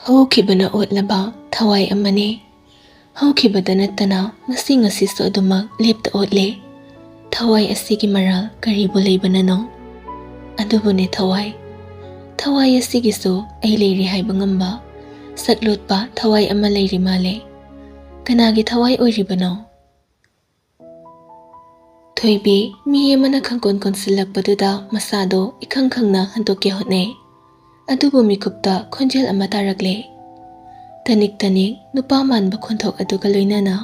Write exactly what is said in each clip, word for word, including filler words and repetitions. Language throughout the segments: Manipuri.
ꯍꯧꯈꯤꯕꯅ ꯑꯣꯠꯂꯕ ꯊꯋꯥꯏ ꯑꯃꯅꯤ꯫ ꯍꯧꯈꯤꯕꯗ ꯅꯠꯇꯅ ꯉꯁꯤ ꯉꯁꯤꯁꯨ ꯑꯗꯨꯃꯛ ꯂꯦꯞꯇ ꯑꯣꯠꯂꯦ꯫ ꯊꯋꯥꯏ ꯑꯁꯤꯒꯤ ꯃꯔꯥꯜ ꯀꯔꯤꯕꯨ ꯂꯩꯕꯅꯅꯣ? ꯑꯗꯨꯕꯨꯅꯦ ꯊꯋꯥꯏ, ꯊꯋꯥꯏ ꯑꯁꯤꯒꯤꯁꯨ ꯑꯩ ꯂꯩꯔꯤ ꯍꯥꯏꯕ ꯉꯝꯕ ꯁꯛꯂꯣꯠꯄ ꯊꯋꯥꯏ ꯑꯃ ꯂꯩꯔꯤ ꯃꯥꯜꯂꯦ꯫ ꯀꯅꯥꯒꯤ ꯊꯋꯥꯏ ꯑꯣꯏꯔꯤꯕꯅꯣ? ꯊꯣꯏꯕꯤ ꯃꯤ ꯑꯃꯅ ꯈꯪꯀꯣꯟ ꯀꯣꯟꯁꯤꯜꯂꯛꯄꯗꯨꯗ ꯃꯁꯥꯗꯣ ꯏꯈꯪ ꯈꯪꯅ ꯍꯟꯗꯣꯛꯀꯦ ꯍꯣꯠꯅꯩ꯫ ꯑꯗꯨꯕꯨ ꯃꯤꯀꯨꯞꯇ ꯈꯣꯟꯖꯦꯜ ꯑꯃ ꯇꯥꯔꯛꯂꯦ꯫ ꯇꯅꯤꯛ ꯇꯅꯤꯛ ꯅꯨꯄꯥ ꯃꯥꯟꯕ ꯈꯣꯟꯊꯣꯛ ꯑꯗꯨꯒ ꯂꯣꯏꯅꯅ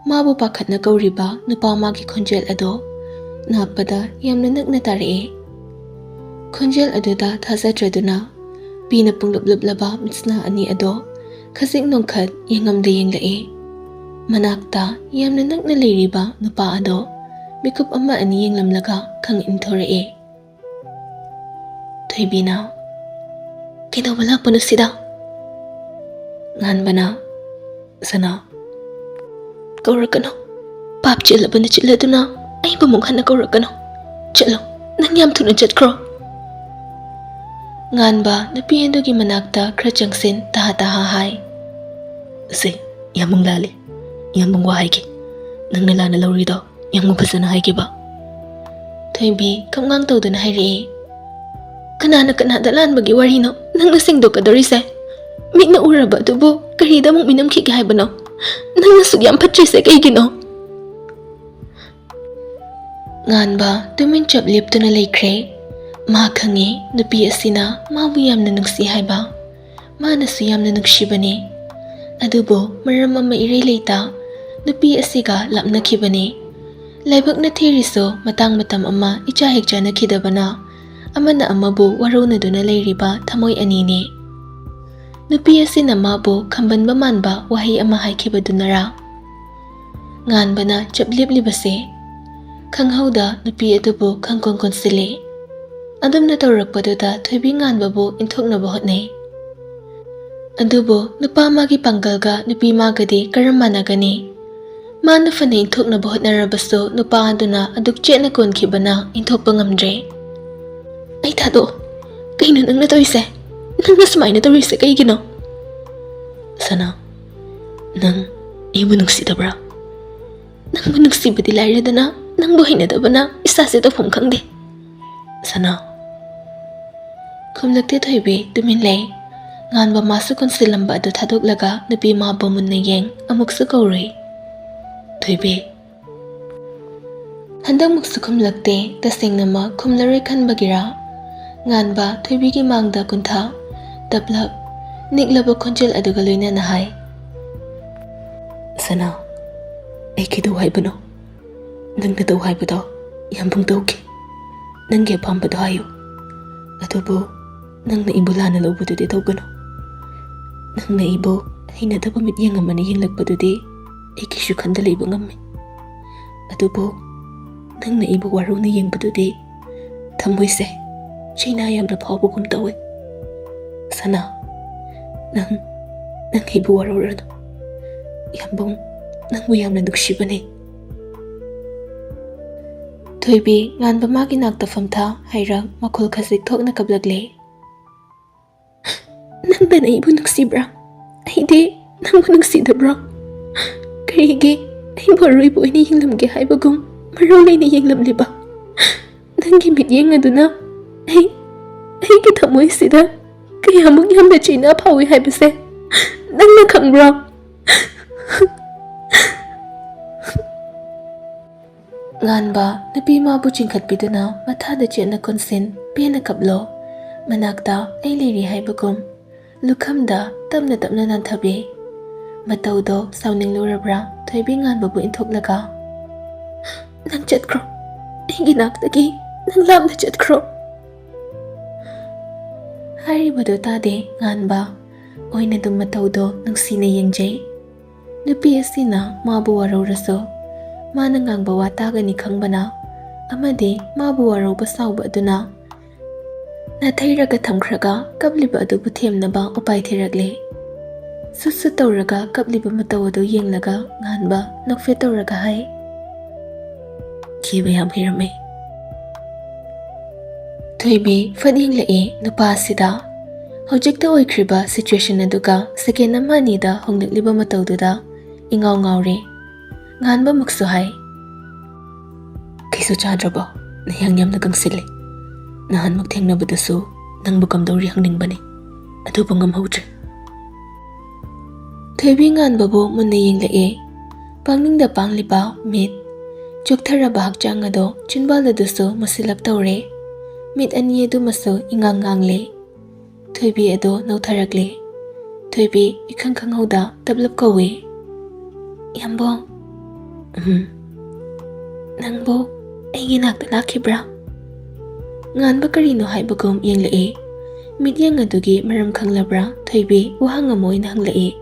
ꯃꯥꯕꯨ ꯄꯥꯈꯠꯅ ꯀꯧꯔꯤꯕ ꯅꯨꯄꯥ ꯑꯃꯒꯤ ꯈꯣꯟꯖꯦꯜ ꯑꯗꯣ ꯅꯥꯞꯄꯗ ꯌꯥꯝꯅ ꯅꯛꯅ ꯇꯥꯔꯛꯑꯦ꯫ ꯈꯣꯟꯖꯦꯜ ꯑꯗꯨꯗ ꯊꯥꯖꯗ꯭ꯔꯗꯨꯅ ꯄꯤꯅ ꯄꯨꯡꯂꯨꯞ ꯂꯨꯞꯂꯕ ꯃꯤꯠꯁꯅꯥ ꯑꯅꯤ ꯑꯗꯣ ꯈꯖꯤꯛ ꯅꯣꯡꯈꯠ ꯌꯦꯡꯉꯝꯗ ꯌꯦꯡꯂꯛꯏ꯫ ꯃꯅꯥꯛꯇ ꯌꯥꯝꯅ ꯅꯛꯅ ꯂꯩꯔꯤꯕ ꯅꯨꯄꯥ ꯑꯗꯣ ꯃꯤꯀꯨꯞ ꯑꯃ ꯑꯅꯤ ꯌꯦꯡꯂꯝꯂꯒ ꯈꯪ ꯏꯟꯊꯣꯔꯛꯏ꯫ ꯊꯣꯏꯕꯤꯅ, "ꯀꯩꯗꯧꯕ ꯂꯥꯛꯄꯅꯣ ꯁꯤꯗ?" ꯉꯥꯟꯕꯅ, "ꯁꯅꯥ, ꯀꯧꯔꯛꯀꯅꯨ꯫ ꯄꯥꯞ ꯆꯦꯜꯂꯕꯅ ꯆꯤꯠꯂꯗꯨꯅ ꯑꯩꯕꯨ ꯑꯃꯨꯛ ꯍꯟꯅ ꯀꯧꯔꯛꯀꯅꯨ꯫ ꯆꯠꯂꯣ, ꯅꯪ ꯌꯥꯝ ꯊꯨꯅ ꯆꯠꯈ꯭ꯔꯣ꯫" ꯉꯥꯟꯕ ꯅꯨꯄꯤ ꯑꯗꯨꯒꯤ ꯃꯅꯥꯛꯇ ꯈꯔ ꯆꯪꯁꯤꯟ ꯇꯍꯥ ꯇꯍꯥ ꯍꯥꯏ, "ꯁꯦ, ꯌꯥꯝꯕꯨꯡ ꯂꯥꯜꯂꯤ꯫ ꯌꯥꯝꯕꯨꯡ ꯋꯥ ꯍꯥꯏꯒꯦ꯫ ꯅꯪꯅ ꯂꯥꯟꯅ ꯂꯧꯔꯤꯗꯣ ꯌꯥꯝꯕꯨꯡ ꯐꯖꯅ ꯍꯥꯏꯒꯦꯕ꯫" ꯊꯣꯏꯕꯤ ꯈꯝꯉꯥꯡ ꯇꯧꯗꯨꯅ ꯍꯥꯏꯔꯛꯏ, "ꯀꯅꯥꯅ ꯀꯅꯥꯗ ꯂꯥꯟꯕꯒꯤ ꯋꯥꯔꯤꯅꯣ ꯅꯪꯅ ꯁꯦꯡꯗꯣꯛꯀꯗꯧꯔꯤꯁꯦ? ꯃꯤꯠꯅ ꯎꯔꯕ ꯑꯗꯨꯕꯨ ꯀꯔꯤꯗ ꯑꯃꯨꯛ ꯃꯤꯅꯝꯈꯤꯒꯦ ꯍꯥꯏꯕꯅꯣ? ꯅꯪꯅ ꯁꯨꯛ ꯌꯥꯝ ꯐꯠꯇ꯭ꯔꯤꯁꯦ ꯀꯩꯒꯤꯅꯣ?" ꯉꯥꯟꯕ ꯇꯨꯃꯤꯟ ꯆꯞ ꯂꯦꯞꯇꯨꯅ ꯂꯩꯈ꯭ꯔꯦ꯫ ꯃꯥ ꯈꯪꯉꯤ ꯅꯨꯄꯤ ꯑꯁꯤꯅ ꯃꯥꯕꯨ ꯌꯥꯝꯅ ꯅꯨꯡꯁꯤ ꯍꯥꯏꯕ꯫ ꯃꯥꯅꯁꯨ ꯌꯥꯝꯅ ꯅꯨꯡꯁꯤꯕꯅꯤ꯫ ꯑꯗꯨꯕꯨ ꯃꯔꯝ ꯑꯃ ꯏꯔꯩ ꯂꯩꯇ ꯅꯨꯄꯤ ꯑꯁꯤꯒ ꯂꯥꯞꯅꯈꯤꯕꯅꯤ꯫ ꯂꯥꯏꯕꯛꯅ ꯊꯤꯔꯤꯁꯨ ꯃꯇꯥꯡ ꯃꯇꯝ ꯑꯃ ꯏꯆꯥ ꯍꯦꯛ ꯆꯥꯅꯈꯤꯗꯕꯅ ꯑꯃꯅ ꯑꯃꯕꯨ ꯋꯥꯔꯧꯅꯗꯨꯅ ꯂꯩꯔꯤꯕ ꯊꯃꯣꯏ ꯑꯅꯤꯅꯤ꯫ ꯅꯨꯄꯤ ꯑꯁꯤꯅ ꯃꯥꯕꯨ ꯈꯝꯕꯟꯕ ꯃꯥꯟꯕ ꯋꯥꯍꯩ ꯑꯃ ꯍꯥꯏꯈꯤꯕꯗꯨꯅꯔꯥ? ꯉꯥꯟꯕꯅ ꯆꯞ ꯂꯦꯞꯂꯤꯕꯁꯦ ꯈꯪꯍꯧꯗ ꯅꯨꯄꯤ ꯑꯗꯨꯕꯨ ꯈꯪꯀꯣꯟ ꯀꯣꯟꯁꯤꯜꯂꯤ꯫ ꯑꯗꯨꯝꯅ ꯇꯧꯔꯛꯄꯗꯨꯗ ꯊꯣꯏꯕꯤ ꯉꯥꯟꯕꯕꯨ ꯏꯟꯊꯣꯛꯅꯕ ꯍꯣꯠꯅꯩ꯫ ꯑꯗꯨꯕꯨ ꯅꯨꯄꯥ ꯃꯥꯒꯤ ꯄꯥꯡꯒꯜꯒ ꯅꯨꯄꯤ ꯃꯥꯒꯗꯤ ꯀꯔꯝ ꯃꯥꯟꯅꯒꯅꯤ? ꯃꯥꯅ ꯐꯅ ꯏꯟꯊꯣꯛꯅꯕ ꯍꯣꯠꯅꯔꯕꯁꯨ ꯅꯨꯄꯥ ꯑꯗꯨꯅ ꯑꯗꯨꯛ ꯆꯦꯠꯅ ꯀꯣꯟꯈꯤꯕꯅ ꯏꯟꯊꯣꯛꯄ ꯉꯝꯗ꯭ꯔꯦ꯫ "ꯑꯩ ꯊꯥꯗꯣꯛꯑꯣ꯫ ꯀꯩꯅꯣ ꯅꯪꯅ ꯇꯧꯔꯤꯁꯦ? ꯅꯪꯅ ꯁꯨꯃꯥꯏꯅ ꯇꯧꯔꯤꯁꯦ ꯀꯩꯒꯤꯅꯣ? ꯁꯅꯥ, ꯅꯪ ꯑꯩꯕꯨ ꯅꯨꯡꯁꯤꯗꯕ꯭ꯔꯥ? ꯅꯪꯕꯨ ꯅꯨꯡꯁꯤꯕꯗꯤ ꯂꯥꯏꯔꯗꯅ, ꯅꯪꯕꯨ ꯍꯩꯅꯗꯕꯅ ꯏꯁꯥꯁꯦ ꯇꯧꯐꯝ ꯈꯪꯗꯦ꯫ ꯁꯅꯥ꯫ ꯈꯨꯝꯂꯛꯇꯦ ꯊꯣꯏꯕꯤ, ꯇꯨꯃꯤꯟ ꯂꯩ꯫ ꯉꯥꯟꯕ ꯃꯥꯁꯨ ꯀꯣꯟꯁꯤꯜꯂꯝꯕ ꯑꯗꯨ ꯊꯥꯗꯣꯛꯂꯒ ꯅꯨꯄꯤ ꯃꯥꯕꯨ ꯃꯨꯟꯅ ꯌꯦꯡ ꯑꯃꯨꯛꯁꯨ ꯀꯧꯔꯨꯏ꯫ ꯊꯣꯏꯕꯤ꯫ ꯍꯟꯗꯛꯃꯨꯛꯁꯨ ꯈꯨꯝꯂꯛꯇꯦ꯫ ꯇꯁꯦꯡꯅꯃꯛ ꯈꯨꯝꯂꯔꯣꯏ ꯈꯟꯕꯒꯤꯔꯥ? ꯉꯥꯟꯕ ꯊꯣꯏꯕꯤꯒꯤ ꯃꯥꯡꯗ ꯀꯨꯟꯊꯥ, ꯇꯞꯂꯞ ꯅꯤꯛꯂꯕ ꯈꯣꯟꯖꯦꯜ ꯑꯗꯨꯒ ꯂꯣꯏꯅꯅ ꯍꯥꯏ, "ꯁꯅꯥ, ꯑꯩ ꯀꯩꯗꯧ ꯍꯥꯏꯕꯅꯣ? ꯅꯪꯅ ꯇꯧ ꯍꯥꯏꯕꯗꯣ ꯌꯥꯝꯕꯨꯡ ꯇꯧꯒꯦ꯫ ꯅꯪꯒꯤ ꯑꯄꯥꯝꯕꯗꯣ ꯍꯥꯏꯌꯨ꯫ ꯑꯗꯨꯕꯨ ꯅꯪꯅ ꯑꯩꯕꯨ ꯂꯥꯟꯅ ꯂꯧꯕꯗꯨꯗꯤ ꯇꯧꯒꯅꯨ꯫ ꯅꯪꯅ ꯑꯩꯕꯨ ꯍꯩꯅꯗꯕ ꯃꯤꯠꯌꯦꯡ ꯑꯃꯅ ꯌꯦꯡꯂꯛꯄꯗꯨꯗꯤ ꯑꯩ ꯀꯩꯁꯨ ꯈꯟꯗ ꯂꯩꯕ ꯉꯝꯃꯤ꯫ ꯑꯗꯨꯕꯨ ꯅꯪꯅ ꯑꯩꯕꯨ ꯋꯥꯔꯧꯅ ꯌꯦꯡꯕꯗꯨꯗꯤ ꯊꯃꯣꯏꯁꯦ ꯆꯩꯅꯥ ꯌꯥꯝꯅ ꯐꯥꯎꯕꯒꯨꯝ ꯇꯧꯏ꯫ ꯁꯅꯥ, ꯅꯪ, ꯅꯪ ꯑꯩꯕꯨ ꯋꯥꯔꯧꯔꯅꯨ꯫ ꯌꯥꯝꯕꯨꯡ ꯅꯪꯕꯨ ꯌꯥꯝꯅ ꯅꯨꯡꯁꯤꯕꯅꯤ꯫" ꯊꯣꯏꯕꯤ ꯉꯥꯟꯕ ꯃꯥꯒꯤ ꯅꯥꯛꯇ ꯐꯝꯊ ꯍꯥꯏꯔꯛ ꯃꯈꯣꯜ ꯈꯖꯤꯛ ꯊꯣꯛꯅ ꯀꯞꯂꯛꯂꯦ꯫ "ꯅꯪꯗꯅ ꯑꯩꯕꯨ ꯅꯨꯡꯁꯤꯕ꯭ꯔꯥ? ꯑꯩꯗꯤ ꯅꯪꯕꯨ ꯅꯨꯡꯁꯤꯗꯕ꯭ꯔꯣ? ꯀꯔꯤꯒꯤ ꯑꯩꯕꯨ ꯑꯔꯣꯏꯕ ꯑꯣꯏꯅ ꯌꯦꯡꯂꯝꯒꯦ ꯍꯥꯏꯕꯒꯨꯝ ꯃꯔꯧ ꯂꯩꯅ ꯌꯦꯡꯂꯝꯂꯤꯕ? ꯅꯪꯒꯤ ꯃꯤꯠꯌꯦꯡ ꯑꯗꯨꯅ ꯑꯩ, ꯑꯩꯒꯤ ꯊꯃꯣꯏꯁꯤꯗ ꯀꯌꯥꯃꯨꯛ ꯌꯥꯝꯅ ꯆꯩꯅꯥ ꯐꯥꯎꯏ ꯍꯥꯏꯕꯁꯦ ꯅꯪꯅ ꯈꯪꯕ꯭ꯔꯣ?" ꯉꯥꯟꯕ ꯅꯨꯄꯤ ꯃꯥꯕꯨ ꯆꯤꯡꯈꯠꯄꯤꯗꯨꯅ ꯃꯊꯥꯗ ꯆꯦꯠꯅ ꯀꯣꯟꯁꯤꯟ, "ꯄꯦꯟꯅ ꯀꯞꯂꯣ꯫ ꯃꯅꯥꯛꯇ ꯑꯩ ꯂꯩꯔꯤ ꯍꯥꯏꯕꯒꯨꯝ꯫" ꯂꯨꯈꯝꯗ ꯇꯞꯅ ꯇꯞꯅ ꯅꯥꯟꯊꯕꯤ꯫ ꯃꯇꯧꯗꯣ ꯁꯥꯎꯅꯤꯡꯂꯨꯔꯕ꯭ꯔꯥ ꯊꯣꯏꯕꯤ ꯉꯥꯟꯕꯕꯨ ꯏꯟꯊꯣꯛꯂꯒ, "ꯅꯪ ꯆꯠꯈ꯭ꯔꯣ, ꯑꯩꯒꯤ ꯅꯥꯛꯇꯒꯤ ꯅꯪ ꯂꯥꯞꯅ ꯆꯠꯈ꯭ꯔꯣ꯫" ꯍꯥꯏꯔꯤꯕꯗꯨ ꯇꯥꯗꯦ ꯉꯥꯟꯕ꯫ ꯑꯣꯏꯅ ꯑꯗꯨꯝ ꯃꯇꯧꯗꯣ ꯅꯨꯡꯁꯤꯅ ꯌꯦꯡꯖꯩ꯫ ꯅꯨꯄꯤ ꯑꯁꯤꯅ ꯃꯥꯕꯨ ꯋꯥꯔꯧꯔꯁꯨ ꯃꯥꯅ ꯉꯥꯡꯕ ꯋꯥ ꯇꯥꯒꯅꯤ ꯈꯪꯕꯅ, ꯑꯃꯗꯤ ꯃꯥꯕꯨ ꯋꯥꯔꯧꯕ ꯁꯥꯎꯕ ꯑꯗꯨꯅ ꯅꯥꯊꯩꯔꯒ ꯊꯝꯈ꯭ꯔꯒ ꯀꯞꯂꯤꯕ ꯑꯗꯨꯕꯨ ꯊꯦꯝꯅꯕ ꯎꯄꯥꯏ ꯊꯤꯔꯛꯂꯦ꯫ ꯁꯨꯠ ꯁꯨꯠ ꯇꯧꯔꯒ ꯀꯞꯂꯤꯕ ꯃꯇꯧ ꯑꯗꯨ ꯌꯦꯡꯂꯒ ꯉꯥꯟꯕ ꯅꯣꯛꯐꯦꯠ ꯇꯧꯔꯒ ꯍꯥꯏ, "ꯀꯦꯕ ꯌꯥꯝ ꯍꯩꯔꯝꯃꯦ꯫" ꯊꯣꯏꯕꯤ ꯐꯠ ꯌꯦꯡꯂꯛꯏ ꯅꯨꯄꯥ ꯑꯁꯤꯗ꯫ ꯍꯧꯖꯤꯛꯇ ꯑꯣꯏꯈ꯭ꯔꯤꯕ situation ꯑꯗꯨꯒ second ꯑꯃ ꯑꯅꯤꯗ ꯍꯣꯡꯂꯛꯂꯤꯕ ꯃꯇꯧꯗꯨꯗ ꯏꯉꯥꯎ ꯉꯥꯎꯔꯦ꯫ ꯉꯥꯟꯕꯃꯛꯁꯨ ꯍꯥꯏ, "ꯀꯩꯁꯨ ꯆꯥꯗ꯭ꯔꯕꯣ? ꯅꯌꯥꯡ ꯌꯥꯝꯅ ꯀꯪꯁꯤꯜꯂꯦ꯫ ꯅꯍꯥꯟꯃꯨꯛ ꯊꯦꯡꯅꯕꯗꯁꯨ ꯅꯪꯕꯨ ꯀꯝꯗꯧꯔꯤ ꯍꯪꯅꯤꯡꯕꯅꯤ, ꯑꯗꯨꯕꯨ ꯉꯝꯍꯧꯗ꯭ꯔꯦ꯫" ꯊꯣꯏꯕꯤ ꯉꯥꯟꯕꯕꯨ ꯃꯨꯟꯅ ꯌꯦꯡꯂꯛꯑꯦ꯫ ꯄꯥꯡꯅꯤꯡꯗ ꯄꯥꯡꯂꯤꯕ ꯃꯤꯠ, ꯆꯣꯛꯊꯔꯕ ꯍꯛꯆꯥꯡ ꯑꯗꯣ ꯆꯤꯟꯕꯥꯜ ꯑꯗꯨꯁꯨ ꯃꯨꯁꯤꯜꯂꯞ ꯇꯧꯔꯦ꯫ ꯃꯤꯠ ꯑꯅꯤ ꯑꯗꯨꯃꯁꯨ ꯏꯉꯥꯡ ꯉꯥꯡꯂꯦ꯫ ꯊꯣꯏꯕꯤ ꯑꯗꯣ ꯅꯧꯊꯔꯛꯂꯦ꯫ ꯊꯣꯏꯕꯤ ꯏꯈꯪ ꯈꯪꯍꯧꯗ ꯇꯞꯂꯞ ꯀꯧꯏ, "ꯏꯌꯥꯝꯕꯣ꯫" "ꯎꯝ?" "ꯅꯪꯕꯨ ꯑꯩꯒꯤ ꯅꯥꯛꯇ ꯂꯥꯛꯈꯤꯕ꯭ꯔꯥ?" ꯉꯥꯟꯕ ꯀꯔꯤꯅꯣ ꯍꯥꯏꯕꯒꯨꯝ ꯌꯦꯡꯂꯛꯏ꯫ ꯃꯤꯠꯌꯦꯡ ꯑꯗꯨꯒꯤ ꯃꯔꯝ ꯈꯪꯂꯕ꯭ꯔꯥ, ꯊꯣꯏꯕꯤ ꯋꯥꯍꯪ ꯑꯃ ꯑꯣꯏꯅ ꯍꯪꯂꯛꯏ꯫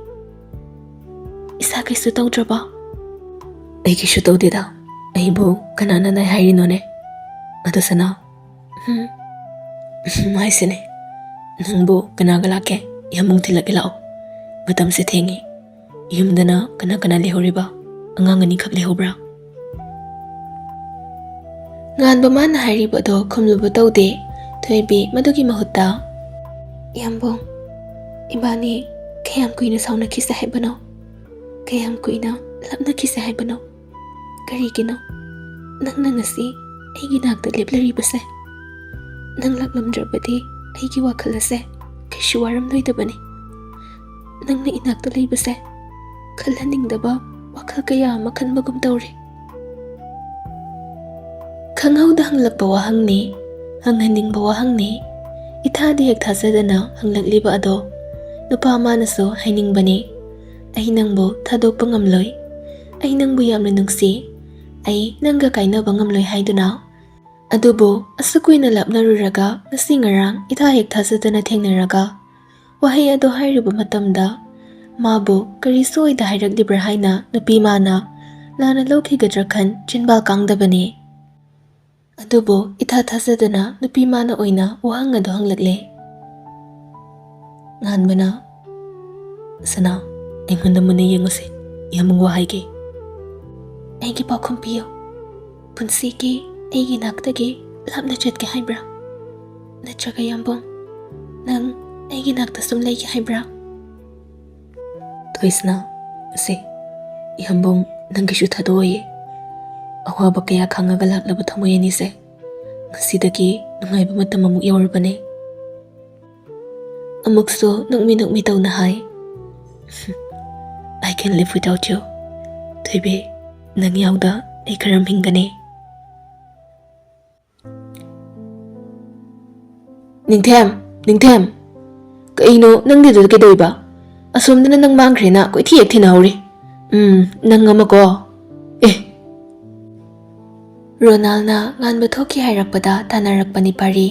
"ꯏꯁꯥ ꯀꯩꯁꯨ ꯇꯧꯗ꯭ꯔꯕ?" "ꯑꯩ ꯀꯩꯁꯨ ꯇꯧꯗꯦꯗ꯫ ꯑꯩꯕꯨ ꯀꯅꯥꯅ ꯅꯥꯏ ꯍꯥꯏꯔꯤꯅꯣꯅꯦ? ꯑꯗꯣ ꯁꯅꯥ, ꯎꯝ, ꯎꯝ ꯍꯥꯏꯁꯤꯅꯦ, ꯅꯪꯕꯨ ꯀꯅꯥꯒ ꯂꯥꯛꯀꯦ? ꯌꯥꯝꯕꯨꯡ ꯊꯤꯜꯂꯛꯀꯦ ꯂꯥꯛꯑꯣ꯫ ꯃꯇꯝꯁꯦ ꯊꯦꯡꯉꯤ꯫ ꯌꯨꯝꯗꯅ ꯀꯅꯥ ꯀꯅꯥ ꯂꯩꯍꯧꯔꯤꯕ? ꯑꯉꯥꯡ ꯑꯅꯤꯈꯛ ꯂꯩꯍꯧꯕ꯭ꯔꯥ?" ꯉꯥꯟꯕ ꯃꯥꯅ ꯍꯥꯏꯔꯤꯕꯗꯣ ꯈꯨꯝꯂꯨꯕ ꯇꯧꯗꯦ꯫ ꯊꯣꯏꯕꯤ ꯃꯗꯨꯒꯤ ꯃꯍꯨꯠꯇ, "ꯏꯌꯥꯝꯕꯨꯡ, ꯏꯕꯥꯅꯤ ꯀꯌꯥꯝ ꯀꯨꯏꯅ ꯁꯥꯎꯅꯈꯤꯁꯦ ꯍꯥꯏꯕꯅꯣ? ꯀꯌꯥꯝ ꯀꯨꯏꯅ ꯂꯥꯞꯅꯈꯤꯁꯦ ꯍꯥꯏꯕꯅꯣ? ꯀꯔꯤꯒꯤꯅꯣ ꯅꯪꯅ ꯉꯁꯤ ꯑꯩꯒꯤ ꯅꯥꯛꯇ ꯂꯦꯞꯂꯔꯤꯕꯁꯦ? ꯅꯪ ꯂꯥꯛꯂꯝꯗ꯭ꯔꯕꯗꯤ ꯑꯩꯒꯤ ꯋꯥꯈꯜ ꯑꯁꯦ ꯀꯩꯁꯨ ꯋꯥꯔꯝꯂꯣꯏꯗꯕꯅꯤ꯫ ꯅꯪꯅ ꯏꯅꯥꯛꯇ ꯂꯩꯕꯁꯦ ꯈꯜꯍꯟꯅꯤꯡꯗꯕ ꯋꯥꯈꯜ ꯀꯌꯥ ꯑꯃ ꯈꯟꯕꯒꯨꯝ ꯇꯧꯔꯦ꯫" ꯈꯪꯍꯧꯗ ꯍꯪꯂꯛꯄ ꯋꯥꯍꯪꯅꯤ, ꯍꯪꯍꯟꯅꯤꯡꯕ ꯋꯥꯍꯪꯅꯤ꯫ ꯏꯊꯥꯗꯤ ꯍꯦꯛ ꯊꯥꯖꯗꯅ ꯍꯪꯂꯛꯂꯤꯕ ꯑꯗꯣ ꯅꯨꯄꯥ ꯃꯥꯅꯁꯨ ꯍꯥꯏꯅꯤꯡꯕꯅꯤ, "ꯑꯩ ꯅꯪꯕꯨ ꯊꯥꯗꯣꯛꯄ ꯉꯝꯂꯣꯏ꯫ ꯑꯩ ꯅꯪꯕꯨ ꯌꯥꯝꯅ ꯅꯨꯡꯁꯤ꯫ ꯑꯩ ꯅꯪꯒ ꯀꯥꯏꯅꯕ ꯉꯝꯂꯣꯏ" ꯍꯥꯏꯗꯨꯅ꯫ ꯑꯗꯨꯕꯨ ꯑꯁꯨꯛ ꯀꯨꯏꯅ ꯂꯥꯞꯅꯔꯨꯔꯒ ꯉꯁꯤ ꯉꯔꯥꯡ ꯏꯊꯥ ꯍꯦꯛ ꯊꯥꯖꯗꯅ ꯊꯦꯡꯅꯔꯒ ꯋꯥꯍꯩ ꯑꯗꯣ ꯍꯥꯏꯔꯨꯕ ꯃꯇꯝꯗ ꯃꯥꯕꯨ ꯀꯔꯤꯁꯨ ꯑꯣꯏꯗ ꯍꯥꯏꯔꯛꯂꯤꯕ꯭ꯔꯥ ꯍꯥꯏꯅ ꯅꯨꯄꯤ ꯃꯥꯅ ꯂꯥꯟꯅ ꯂꯧꯈꯤꯒꯗ꯭ꯔꯥ ꯈꯟ ꯆꯤꯟꯕꯥꯜ ꯀꯥꯡꯗꯕꯅꯤ꯫ ꯑꯗꯨꯕꯨ ꯏꯊꯥ ꯊꯥꯖꯗꯅ ꯅꯨꯄꯤ ꯃꯥꯅ ꯑꯣꯏꯅ ꯋꯥꯍꯪ ꯑꯗꯨ ꯍꯪꯂꯛꯂꯦ꯫ ꯉꯥꯟꯕꯅ, "ꯁꯅꯥ, ꯑꯩꯉꯣꯟꯗ ꯃꯨꯟꯅ ꯌꯦꯡꯉꯨꯁꯦ, ꯌꯥꯝꯕꯨꯡ ꯋꯥ ꯍꯥꯏꯒꯦ꯫" "ꯑꯩꯒꯤ ꯄꯥꯎꯈꯨꯝ ꯄꯤꯌꯨ꯫ ꯄꯨꯟꯁꯤꯒꯤ ꯑꯩꯒꯤ ꯅꯥꯛꯇꯒꯤ ꯂꯥꯞꯅ ꯆꯠꯀꯦ ꯍꯥꯏꯕ꯭ꯔꯥ? ꯅꯠꯇ꯭ꯔꯒ ꯌꯥꯝꯕꯨꯡ, ꯅꯪ ꯑꯩꯒꯤ ꯅꯥꯛꯇ ꯁꯨꯝ ꯂꯩꯒꯦ ꯍꯥꯏꯕ꯭ꯔꯥ? ꯊꯣꯏꯁꯅꯥ, ꯑꯁꯦ, ꯏꯍꯝꯕꯣꯡ, ꯅꯪꯒꯤꯁꯨ ꯊꯥꯗꯣꯛꯑꯣꯏꯌꯦ꯫ ꯑꯋꯥꯕ ꯀꯌꯥ ꯈꯥꯡꯉꯒ ꯂꯥꯛꯂꯕ ꯊꯃꯣꯏ ꯑꯅꯤꯁꯦ ꯉꯁꯤꯗꯒꯤ ꯅꯨꯡꯉꯥꯏꯕ ꯃꯇꯝ ꯑꯃꯨꯛ ꯌꯧꯔꯕꯅꯦ꯫ ꯑꯃꯨꯛꯁꯨ ꯅꯣꯛꯃꯤ ꯅꯣꯛꯃꯤ ꯇꯧꯅ ꯍꯥꯏ, "I can live without you꯫ ꯊꯣꯏꯕꯤ, ꯅꯪ ꯌꯥꯎꯗ ꯑꯩ ꯀꯔꯝ ꯍꯤꯡꯒꯅꯤ?" "ꯅꯤꯡꯊꯦꯝ, ꯅꯤꯡꯊꯦꯝ, ꯀꯩꯅꯣ ꯅꯪꯒꯤꯗꯨꯗ ꯀꯩꯗꯧꯏꯕ? ꯑꯁꯣꯝꯗꯅ ꯅꯪ ꯃꯥꯡꯈ꯭ꯔꯦꯅ ꯀꯣꯏꯊꯤ ꯍꯦꯛ ꯊꯤꯅꯍꯧꯔꯤ꯫ ꯎꯝ, ꯅꯪ ꯑꯃꯀꯣ꯫ ꯑꯦ!" ꯔꯣꯅꯥꯜꯅ ꯉꯥꯟꯕ ꯊꯣꯛꯈꯤ ꯍꯥꯏꯔꯛꯄꯗ ꯇꯥꯟꯅꯔꯛꯄꯅꯤ ꯄꯥꯔꯤ꯫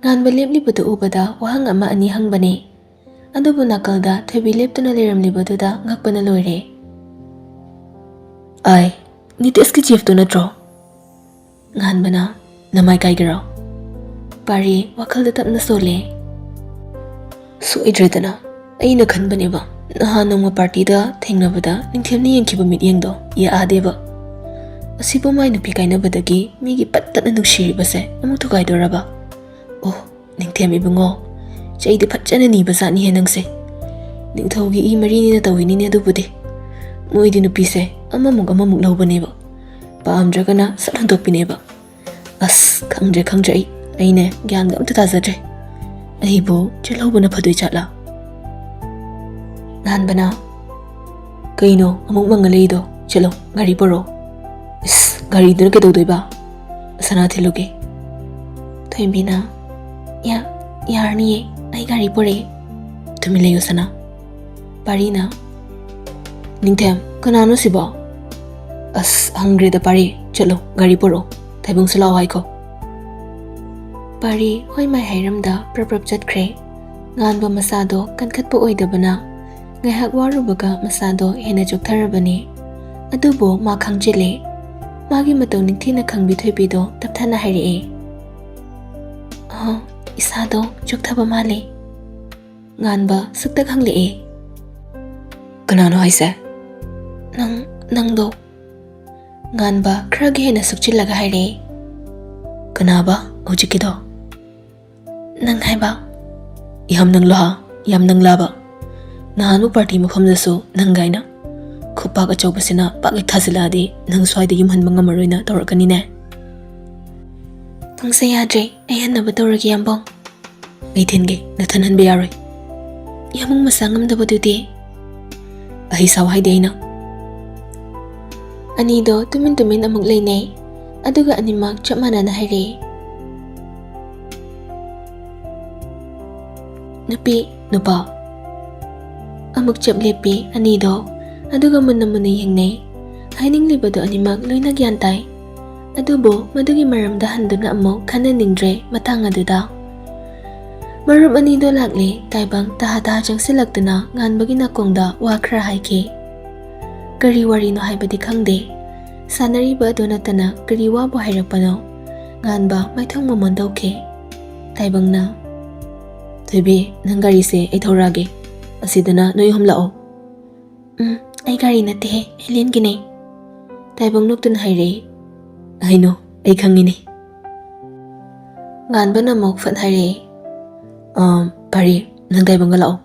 ꯉꯥꯟꯕ ꯂꯦꯞꯂꯤꯕꯗꯨ ꯎꯕꯗ ꯋꯥꯍꯪ ꯑꯃ ꯑꯅꯤ ꯍꯪꯕꯅꯤ꯫ ꯑꯗꯨꯕꯨ ꯅꯥꯀꯜꯗ ꯊꯣꯏꯕꯤ ꯂꯦꯞꯇꯨꯅ ꯂꯩꯔꯝꯂꯤꯕꯗꯨꯗ ꯉꯛꯄꯅ ꯂꯣꯏꯔꯦ꯫ "ꯑꯥꯏ, ꯅꯤꯇꯦꯁꯀꯤ ꯆꯤꯐꯇꯨ ꯅꯠꯇ꯭ꯔꯣ?" ꯉꯥꯟꯕꯅ, "ꯅꯃꯥꯏ ꯀꯥꯏꯒꯦꯔꯣ?" ꯄꯥꯔꯤ ꯋꯥꯈꯜꯗ ꯇꯞꯅ ꯁꯣꯜꯂꯦ꯫ "ꯁꯣꯏꯗ꯭ꯔꯦꯗꯅ꯫ ꯑꯩꯅ ꯈꯟꯕꯅꯦꯕ, ꯅꯍꯥꯟ ꯅꯣꯡꯃ ꯄꯥꯔꯇꯤꯗ ꯊꯦꯡꯅꯕꯗ ꯅꯤꯡꯊꯦꯝꯅ ꯌꯦꯡꯈꯤꯕ ꯃꯤꯠꯌꯦꯡꯗꯣ ꯌꯥꯗꯦꯕ꯫ ꯑꯁꯤꯕꯨ ꯃꯥꯏ ꯅꯨꯄꯤ ꯀꯥꯏꯅꯕꯗꯒꯤ ꯃꯤꯒꯤ ꯄꯠ ꯇꯠꯅ ꯅꯨꯡꯁꯤꯔꯤꯕꯁꯦ ꯑꯃꯨꯛ ꯊꯨꯒꯥꯏꯗꯣꯔꯕ? ꯑꯣ, ꯅꯤꯡꯊꯦꯝ ꯏꯕꯨꯡꯉꯣ, ꯆꯩꯗꯤ ꯐꯖꯅ ꯅꯤꯕ ꯖꯥꯠꯅꯤꯍꯦ ꯅꯪꯁꯦ꯫ ꯅꯤꯡꯊꯧꯒꯤ ꯏ ꯃꯔꯤꯅꯤꯅ ꯇꯧꯏꯅꯤꯅꯦ ꯑꯗꯨꯕꯨꯗꯤ꯫ ꯃꯣꯏꯗꯤ ꯅꯨꯄꯤꯁꯦ ꯑꯃꯃꯨꯛ ꯑꯃꯃꯨꯛ ꯂꯧꯕꯅꯦꯕ꯫ ꯄꯥꯝꯗ꯭ꯔꯒꯅ ꯁꯠ ꯍꯨꯟꯗꯣꯛꯄꯤꯅꯦꯕ꯫ ꯑꯁ, ꯈꯪꯗ꯭ꯔꯦ, ꯈꯪꯗ꯭ꯔꯦ, ꯑꯩ, ꯑꯩꯅꯦ ꯒ꯭ꯌꯥꯟꯒ ꯑꯝꯇ ꯇꯥꯖꯗ꯭ꯔꯦ꯫ ꯑꯩꯕꯨ ꯆꯦꯜꯍꯧꯕꯅ ꯐꯗꯣꯏ ꯖꯥꯠꯂꯥ?" ꯉꯥꯟꯕꯅ, "ꯀꯩꯅꯣ ꯑꯃꯨꯛ ꯃꯪꯉ ꯂꯩꯗꯣ? ꯆꯠꯂꯣ, ꯒꯥꯔꯤ ꯄꯨꯔꯛꯑꯣ꯫" "ꯏꯁ, ꯒꯥꯔꯤꯗꯨꯅ ꯀꯩꯗꯧꯗꯣꯏꯕ? ꯁꯅꯥ ꯊꯤꯜꯂꯨꯒꯦ꯫" ꯊꯣꯏꯕꯤꯅ, "ꯌꯥ-, ꯌꯥꯔꯅꯤꯌꯦ, ꯑꯩ ꯒꯥꯔꯤ ꯄꯨꯔꯛꯑꯦ꯫" "ꯇꯨꯃꯤꯟ ꯂꯩꯌꯨ ꯁꯅꯥ꯫" ꯄꯥꯔꯤꯅ, "ꯅꯤꯡꯊꯦꯝ, ꯀꯅꯥꯅꯣ ꯁꯤꯕꯣ?" "ꯑꯁ, ꯍꯪꯈ꯭ꯔꯦꯗ ꯄꯥꯔꯤ, ꯆꯠꯂꯣ, ꯒꯥꯔꯤ ꯄꯨꯔꯛꯑꯣ, ꯊꯩꯕꯣꯡꯁꯨ ꯂꯥꯛꯑꯣ ꯍꯥꯏꯈꯣ꯫" ꯄꯥꯔꯤ ꯍꯣꯏ ꯃꯥꯏ ꯍꯥꯏꯔꯝꯗ ꯄ꯭ꯔꯞ ꯄ꯭ꯔꯞ ꯆꯠꯈ꯭ꯔꯦ꯫ ꯉꯥꯟꯕ ꯃꯁꯥꯗꯣ ꯀꯟꯈꯠꯄ ꯑꯣꯏꯗꯕꯅ ꯉꯥꯏꯍꯥꯛ ꯋꯥꯔꯨꯕꯒ ꯃꯁꯥꯗꯣ ꯍꯦꯟꯅ ꯆꯣꯛꯊꯔꯕꯅꯤ꯫ ꯑꯗꯨꯕꯨ ꯃꯥ ꯈꯪꯆꯤꯜꯂꯦ꯫ ꯃꯥꯒꯤ ꯃꯇꯧ ꯅꯤꯡꯊꯤꯅ ꯈꯪꯕꯤ ꯊꯣꯏꯕꯤꯗꯣ ꯇꯞꯊꯅ ꯍꯥꯏꯔꯛꯑꯦ, "ꯑꯍ, ꯏꯁꯥꯗꯣ ꯆꯣꯛꯊꯕ ꯃꯥꯜꯂꯦ꯫" ꯉꯥꯟꯕ ꯁꯨꯛꯇꯛ ꯍꯪꯂꯛꯑꯦ, "ꯀꯅꯥꯅꯣ ꯍꯥꯏꯁꯦ?" "ꯅꯪ, ꯅꯪꯗꯣ꯫" ꯉꯥꯟꯕ ꯈꯔꯒ ꯍꯦꯟꯅ ꯁꯨꯛꯆꯤꯜꯂꯒ ꯍꯥꯏꯔꯛꯑꯦ, "ꯀꯅꯥꯕ ꯍꯧꯖꯤꯛꯀꯤꯗꯣ?" "ꯅꯪ ꯍꯥꯏꯕ꯫" ꯌꯥꯝ ꯅꯪꯂꯣ ꯍꯥ? ꯌꯥꯝ ꯅꯪꯂꯥꯕ? ꯅꯍꯥꯟꯃꯨꯛ ꯄꯥꯔꯇꯤ ꯃꯐꯝꯗꯁꯨ ꯅꯪ ꯒꯥꯏꯅ ꯈꯨꯄꯥꯛ ꯑꯆꯧꯕꯁꯤꯅ ꯄꯥꯛ ꯍꯦꯛ ꯊꯥꯖꯤꯜꯂꯛꯑꯗꯤ ꯅꯪ ꯁ꯭ꯋꯥꯏꯗ ꯌꯨꯝ ꯍꯟꯕ ꯉꯝꯃꯔꯣꯏꯅ ꯇꯧꯔꯛꯀꯅꯤꯅꯦ꯫ ꯄꯨꯡꯁꯦ ꯌꯥꯗ꯭ꯔꯦ, ꯑꯩ ꯍꯟꯅꯕ ꯇꯧꯔꯒꯦ ꯌꯥꯝꯕꯧ꯫ ꯑꯩ ꯊꯤꯟꯒꯦ, ꯅꯊꯟ ꯍꯟꯕ ꯌꯥꯔꯣꯏ꯫ ꯌꯥꯃꯨꯡ ꯃꯁꯥ ꯉꯝꯗꯕꯗꯨꯗꯤ꯫ ꯑꯍꯩ ꯁꯥꯎ ꯍꯥꯏꯗꯦ ꯑꯩꯅ꯫ ꯑꯅꯤꯗꯣ ꯇꯨꯃꯤꯟ ꯇꯨꯃꯤꯟ ꯑꯃꯨꯛ ꯂꯩꯅꯩ, ꯑꯗꯨꯒ ꯑꯅꯤꯃꯛ ꯆꯞ ꯃꯥꯟꯅꯅ ꯍꯥꯏꯔꯛꯏ꯫ ꯅꯨꯄꯤ, ꯅꯨꯄꯥ꯫ ꯑꯃꯨꯛ ꯆꯞ ꯂꯦꯞꯄꯤ ꯑꯅꯤꯗꯣ, ꯑꯗꯨꯒ ꯃꯨꯟꯅ ꯃꯨꯟꯅ ꯌꯦꯡꯅꯩ꯫ ꯍꯥꯏꯅꯤꯡꯂꯤꯕꯗꯣ ꯑꯅꯤꯃꯛ ꯂꯣꯏꯅ ꯒ꯭ꯌꯥꯟ ꯇꯥꯏ, ꯑꯗꯨꯕꯨ ꯃꯗꯨꯒꯤ ꯃꯔꯝꯗ ꯍꯟꯗꯨꯅ ꯑꯃꯨꯛ ꯈꯟꯅꯅꯤꯡꯗ꯭ꯔꯦ ꯃꯇꯥꯡ ꯑꯗꯨꯗ꯫ ꯃꯔꯨꯞ ꯑꯅꯤꯗꯣ ꯂꯥꯛꯂꯦ꯫ ꯇꯥꯏꯕꯪ ꯇꯍꯥ ꯇꯍꯥ ꯆꯪꯁꯤꯜꯂꯛꯇꯨꯅ ꯉꯥꯟꯕꯒꯤ ꯅꯥꯀꯣꯡꯗ ꯋꯥ ꯈꯔ ꯍꯥꯏꯈꯤ꯫ ꯀꯔꯤ ꯋꯥꯔꯤꯅꯣ ꯍꯥꯏꯕꯗꯤ ꯈꯪꯗꯦ꯫ ꯁꯥꯟꯅꯔꯤꯕ ꯑꯗꯨ ꯅꯠꯇꯅ ꯀꯔꯤ ꯋꯥꯕꯨ ꯍꯥꯏꯔꯛꯄꯅꯣ? ꯉꯥꯟꯕ ꯃꯥꯏꯊꯣꯡ ꯃꯃꯣꯟ ꯇꯧꯈꯤ꯫ ꯇꯥꯏꯕꯪꯅ, "ꯊꯣꯏꯕꯤ, ꯅꯪ ꯒꯥꯔꯤꯁꯦ ꯑꯩ ꯊꯧꯔꯛꯑꯒꯦ꯫ ꯑꯁꯤꯗꯅ ꯅꯣꯏ ꯑꯍꯨꯝ ꯂꯥꯛꯑꯣ꯫" "ꯎꯝ, ꯑꯩ ꯒꯥꯔꯤ ꯅꯠꯇꯦꯍꯦ, ꯑꯦꯂꯤꯌꯟꯒꯤꯅꯦ꯫" ꯇꯥꯏꯕꯪ ꯅꯣꯛꯇꯨꯅ ꯍꯥꯏꯔꯛꯏ꯫ "ꯑꯩꯅꯣ, ꯑꯩ ꯈꯪꯉꯤꯅꯦ꯫" ꯉꯥꯟꯕꯅ ꯑꯃꯨꯛ ꯐꯠ ꯍꯥꯏꯔꯛꯏ꯫ "ꯑꯥ, ꯄꯥꯔꯤ, ꯅꯪ ꯇꯥꯏꯕꯪꯒ ꯂꯥꯛꯑꯣ꯫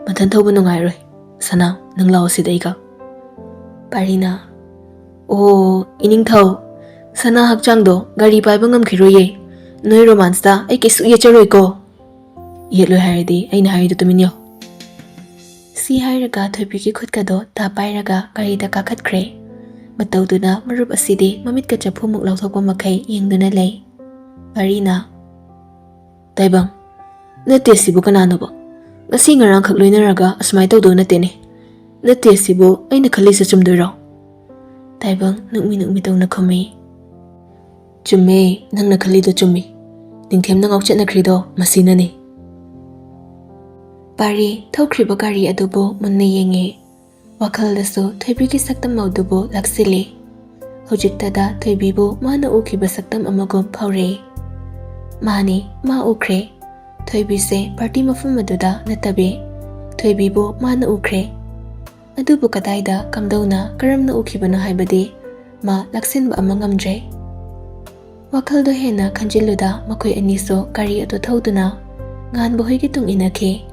ꯃꯊꯟ ꯊꯧꯕ ꯅꯨꯡꯉꯥꯏꯔꯣꯏ꯫ ꯁꯅꯥ, ꯅꯪ ꯂꯥꯛꯑꯣ ꯁꯤꯗ ꯑꯩꯒ꯫" ꯄꯥꯔꯤꯅ, "ꯑꯣ, ꯏꯅꯤꯡꯊꯧ, ꯁꯅꯥ ꯍꯛꯆꯥꯡꯗꯣ ꯒꯥꯔꯤ ꯄꯥꯏꯕ ꯉꯝꯈꯤꯔꯣꯏꯌꯦ꯫ ꯅꯣꯏ ꯔꯣꯃꯥꯟꯁꯇ ꯑꯩ ꯀꯩꯁꯨ ꯌꯦꯠꯆꯔꯣꯏꯀꯣ꯫ ꯌꯦꯠꯂꯣꯏ ꯍꯥꯏꯔꯗꯤ ꯑꯩꯅ ꯍꯥꯏꯔꯤꯗꯣ ꯇꯨꯃꯤꯟ ꯌꯥꯎ꯫" ꯁꯤ ꯍꯥꯏꯔꯒ ꯊꯣꯏꯕꯤꯒꯤ ꯈꯨꯠꯀꯗꯣ ꯇꯥ ꯄꯥꯏꯔꯒ ꯒꯥꯔꯤꯗ ꯀꯥꯈꯠꯈ꯭ꯔꯦ꯫ ꯃꯇꯧꯗꯨꯅ ꯃꯔꯨꯞ ꯑꯁꯤꯗꯤ ꯃꯃꯤꯠꯀ ꯆꯐꯨꯃꯨꯛ ꯂꯥꯎꯊꯣꯛꯄ ꯃꯈꯩ ꯌꯦꯡꯗꯨꯅ ꯂꯩ꯫ ꯄꯥꯔꯤꯅ, "ꯇꯥꯏꯕꯪ, ꯅꯠꯇꯦ ꯁꯤꯕꯨ ꯀꯅꯥꯅꯣꯕ? ꯉꯁꯤ ꯉꯔꯥꯡꯈꯛ ꯂꯣꯏꯅꯔꯒ ꯑꯁꯨꯃꯥꯏꯅ ꯇꯧꯗꯧ ꯅꯠꯇꯦꯅꯦ꯫ ꯅꯠꯇꯦ ꯁꯤꯕꯨ ꯑꯩꯅ ꯈꯜꯂꯤꯁꯦ ꯆꯨꯝꯗꯣꯏꯔꯣ?" ꯇꯥꯏꯕꯪ ꯅꯨꯛꯃꯤ ꯅꯨꯛꯃꯤ ꯇꯧꯅ ꯈꯨꯝꯃꯤ꯫ "ꯆꯨꯝꯃꯦ, ꯅꯪꯅ ꯈꯜꯂꯤꯗꯣ ꯆꯨꯝꯃꯤ꯫ ꯅꯤꯡꯊꯦꯝꯅ ꯉꯥꯎꯆꯠꯅꯈ꯭ꯔꯤꯗꯣ ꯃꯁꯤꯅꯅꯤ꯫" ꯄꯥꯔꯤ ꯊꯧꯈ꯭ꯔꯤꯕ ꯒꯥꯔꯤ ꯑꯗꯨꯕꯨ ꯃꯨꯟꯅ ꯌꯦꯡꯉꯤ꯫ ꯋꯥꯈꯜꯗꯁꯨ ꯊꯣꯏꯕꯤꯒꯤ ꯁꯛꯇꯝ ꯑꯗꯨꯕꯨ ꯂꯥꯛꯁꯤꯜꯂꯤ꯫ ꯍꯧꯖꯤꯛꯇꯗ ꯊꯣꯏꯕꯤꯕꯨ ꯃꯥꯅ ꯎꯈꯤꯕ ꯁꯛꯇꯝ ꯑꯃꯒꯨꯝ ꯐꯥꯎꯔꯛꯏ꯫ ꯃꯥꯅꯤ, ꯃꯥ ꯎꯈ꯭ꯔꯦ꯫ ꯊꯣꯏꯕꯤꯁꯦ ꯄꯥꯔꯇꯤ ꯃꯐꯝ ꯑꯗꯨꯗ ꯅꯠꯇꯕꯤ, ꯊꯣꯏꯕꯤꯕꯨ ꯃꯥꯅ ꯎꯈ꯭ꯔꯦ꯫ ꯑꯗꯨꯕꯨ ꯀꯗꯥꯏꯗ, ꯀꯝꯗꯧꯅ, ꯀꯔꯝꯅ ꯎꯈꯤꯕꯅꯣ ꯍꯥꯏꯕꯗꯤ ꯃꯥ ꯂꯥꯛꯁꯤꯟꯕ ꯑꯃ ꯉꯝꯗ꯭ꯔꯦ꯫ ꯋꯥꯈꯜꯗꯣ ꯍꯦꯟꯅ ꯈꯟꯖꯤꯜꯂꯨꯗ ꯃꯈꯣꯏ ꯑꯅꯤꯁꯨ ꯒꯥꯔꯤ ꯑꯗꯨ ꯊꯧꯗꯨꯅ ꯉꯥꯟꯕ ꯍꯣꯏꯒꯤ ꯇꯨꯡ ꯏꯟꯅꯈꯤ꯫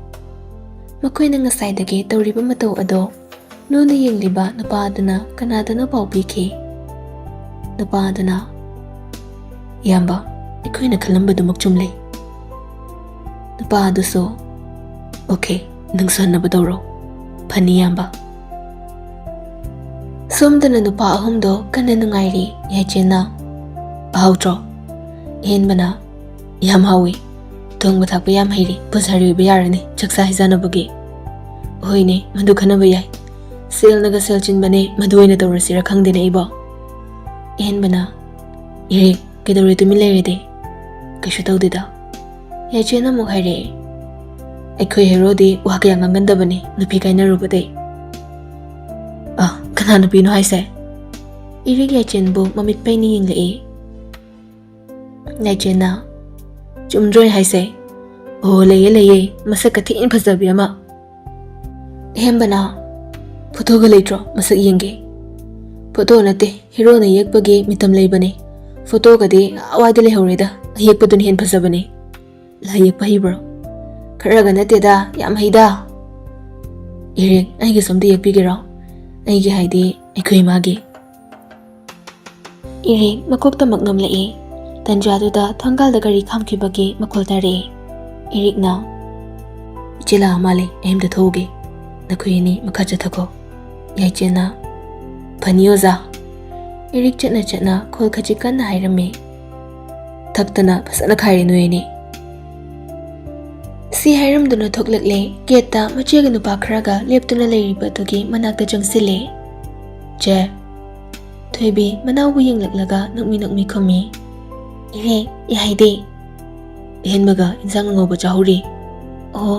ꯃꯈꯣꯏꯅ ꯉꯁꯥꯏꯗꯒꯤ ꯇꯧꯔꯤꯕ ꯃꯇꯧ ꯑꯗꯣ ꯂꯨꯅ ꯌꯦꯡꯂꯤꯕ ꯅꯨꯄꯥ ꯑꯗꯨꯅ ꯀꯅꯥꯗꯅꯣ ꯄꯥꯎ ꯄꯤꯈꯤ꯫ ꯅꯨꯄꯥ ꯑꯗꯨꯅ, "ꯏꯌꯥꯝꯕ, ꯑꯩꯈꯣꯏꯅ ꯈꯜꯂꯝꯕꯗꯨꯃꯛ ꯆꯨꯝꯂꯦ꯫" ꯅꯨꯄꯥ ꯑꯗꯨꯁꯨ, "ꯑꯣꯀꯦ, ꯅꯪꯁꯨ ꯍꯟꯅꯕ ꯇꯧꯔꯣ꯫ ꯐꯅꯤ, ꯏꯌꯥꯝꯕ꯫" ꯁꯣꯝꯗꯅ ꯅꯨꯄꯥ ꯑꯍꯨꯝꯗꯣ ꯀꯟꯅ ꯅꯨꯡꯉꯥꯏꯔꯤ꯫ ꯌꯥꯏꯆꯦꯅ, "ꯍꯥꯎꯇ꯭ꯔꯣ?" ꯑꯍꯦꯟꯕꯅ, "ꯌꯥꯝ ꯍꯥꯎꯏ꯫ ꯊꯣꯡꯕ ꯊꯥꯛꯄ ꯌꯥꯝ ꯍꯩꯔꯦ꯫ ꯄꯨꯖꯥꯔꯤ ꯑꯣꯏꯕ ꯌꯥꯔꯅꯤ ꯆꯥꯛꯆꯥ ꯍꯩꯖꯥꯅꯕꯒꯤ꯫" "ꯍꯣꯏꯅꯦ, ꯃꯗꯨ ꯈꯟꯅꯕ ꯌꯥꯏ꯫ ꯁꯦꯜꯅꯒ ꯁꯦꯜ ꯆꯤꯟꯕꯅꯦ, ꯃꯗꯨ ꯑꯣꯏꯅ ꯇꯧꯔꯁꯤꯔ ꯈꯪꯗꯦꯅꯦ ꯑꯩꯕꯣ꯫" ꯑꯍꯦꯟꯕꯅ, "ꯏꯔꯦ, ꯀꯩꯗꯧꯔꯦ ꯇꯨꯃꯤꯟ ꯂꯩꯔꯗꯤ?" "ꯀꯩꯁꯨ ꯇꯧꯗꯦꯗ꯫" ꯌꯥꯏꯆꯦꯅ ꯑꯃꯨꯛ ꯍꯥꯏꯔꯛꯑꯦ, "ꯑꯩꯈꯣꯏ ꯍꯦꯔꯣꯗꯤ ꯋꯥ ꯀꯌꯥ ꯉꯥꯡꯒꯟꯗꯕꯅꯤ ꯅꯨꯄꯤ ꯀꯥꯏꯅꯔꯨꯕꯗꯩ꯫" "ꯑ, ꯀꯅꯥ ꯅꯨꯄꯤꯅꯣ ꯍꯥꯏꯁꯦ?" ꯏꯔꯤꯛ ꯌꯥꯏꯆꯦꯟꯕꯨ ꯃꯃꯤꯠ ꯄꯩꯅ ꯌꯦꯡꯂꯛꯏ꯫ ꯌꯥꯏꯆꯦꯟꯅ, "ꯆꯨꯝꯗ꯭ꯔꯣ ꯑꯩ ꯍꯥꯏꯁꯦ?" "ꯑꯣ, ꯂꯩꯌꯦ, ꯂꯩꯌꯦ, ꯃꯁꯛꯀ ꯊꯤꯅ ꯐꯖꯕꯤ ꯑꯃ꯫" ꯑꯍꯦꯟꯕꯅ, "ꯐꯣꯇꯣꯒ ꯂꯩꯇ꯭ꯔꯣ? ꯃꯁꯛ ꯌꯦꯡꯒꯦ꯫" "ꯐꯣꯇꯣ ꯅꯠꯇꯦ, ꯍꯦꯔꯣꯅ ꯌꯦꯛꯄꯒꯤ ꯃꯤꯇꯝ ꯂꯩꯕꯅꯦ꯫ ꯐꯣꯇꯣꯒꯗꯤ ꯑꯥꯋꯥꯏꯗ ꯂꯩꯍꯧꯔꯦꯗ, ꯑꯌꯦꯛꯄꯗꯨꯅ ꯍꯦꯟꯅ ꯐꯖꯕꯅꯦ꯫" "ꯂꯥꯏ ꯌꯦꯛꯄ ꯍꯩꯕ꯭ꯔꯣ?" "ꯈꯔꯒ ꯅꯠꯇꯦꯗ, ꯌꯥꯝ ꯍꯩꯗ꯫" "ꯏꯔꯤꯛ, ꯑꯩꯒꯤꯁꯨ ꯑꯝꯇ ꯌꯦꯛꯄꯤꯒꯦꯔꯣ? ꯑꯩꯒꯤ ꯍꯥꯏꯗꯤ, ꯑꯩꯈꯣꯏ ꯏꯃꯥꯒꯤ꯫" ꯏꯔꯤꯛ ꯃꯀꯣꯛꯇꯃꯛ ꯅꯣꯝꯂꯛꯏ꯫ ꯇꯟꯖꯥꯗꯨꯗ ꯊꯣꯡꯒꯥꯜꯗ ꯒꯥꯔꯤ ꯈꯥꯝꯈꯤꯕꯒꯤ ꯃꯈꯣꯜ ꯇꯥꯔꯛꯏ꯫ ꯏꯔꯤꯛꯅ, "ꯏꯆꯦ ꯂꯥꯛꯑ ꯃꯥꯜꯂꯦ, ꯑꯩ ꯑꯝꯇ ꯊꯣꯛꯎꯒꯦ꯫ ꯅꯈꯣꯏ ꯑꯅꯤ ꯃꯈꯥ ꯆꯠꯊꯈꯣ꯫" ꯌꯥꯏꯆꯦꯅ, "ꯐꯅꯤ ꯑꯣꯖꯥ꯫" ꯏꯔꯤꯛ ꯆꯠꯅ ꯆꯠꯅ ꯈꯣꯜ ꯈꯖꯤꯛ ꯀꯟꯅ ꯍꯥꯏꯔꯝꯃꯤ꯫ "ꯊꯛꯇꯅ ꯐꯖꯅ ꯈꯥꯏꯔꯦ ꯅꯣꯏ ꯑꯅꯤ꯫" ꯁꯤ ꯍꯥꯏꯔꯝꯗꯨꯅ ꯊꯣꯛꯂꯛꯂꯦ꯫ ꯒꯦꯠꯇ ꯃꯆꯦꯒ ꯅꯨꯄꯥ ꯈꯔꯒ ꯂꯦꯞꯇꯨꯅ ꯂꯩꯔꯤꯕꯗꯨꯒꯤ ꯃꯅꯥꯛꯇ ꯆꯪꯁꯤꯜꯂꯦ꯫ "ꯆꯦ꯫" ꯊꯣꯏꯕꯤ ꯃꯅꯥꯎꯕꯨ ꯌꯦꯡꯂꯛꯂꯒ ꯅꯣꯛꯃꯤ ꯅꯣꯛꯃꯤ ꯈꯨꯝꯃꯤ꯫ "ꯏꯔꯦ, ꯌꯥꯏꯗꯦ꯫" ꯑꯍꯦꯟꯕꯒ ꯏꯟꯁꯥꯡ ꯑꯉꯧꯕ ꯆꯥꯍꯧꯔꯤ꯫ "ꯑꯣ꯫"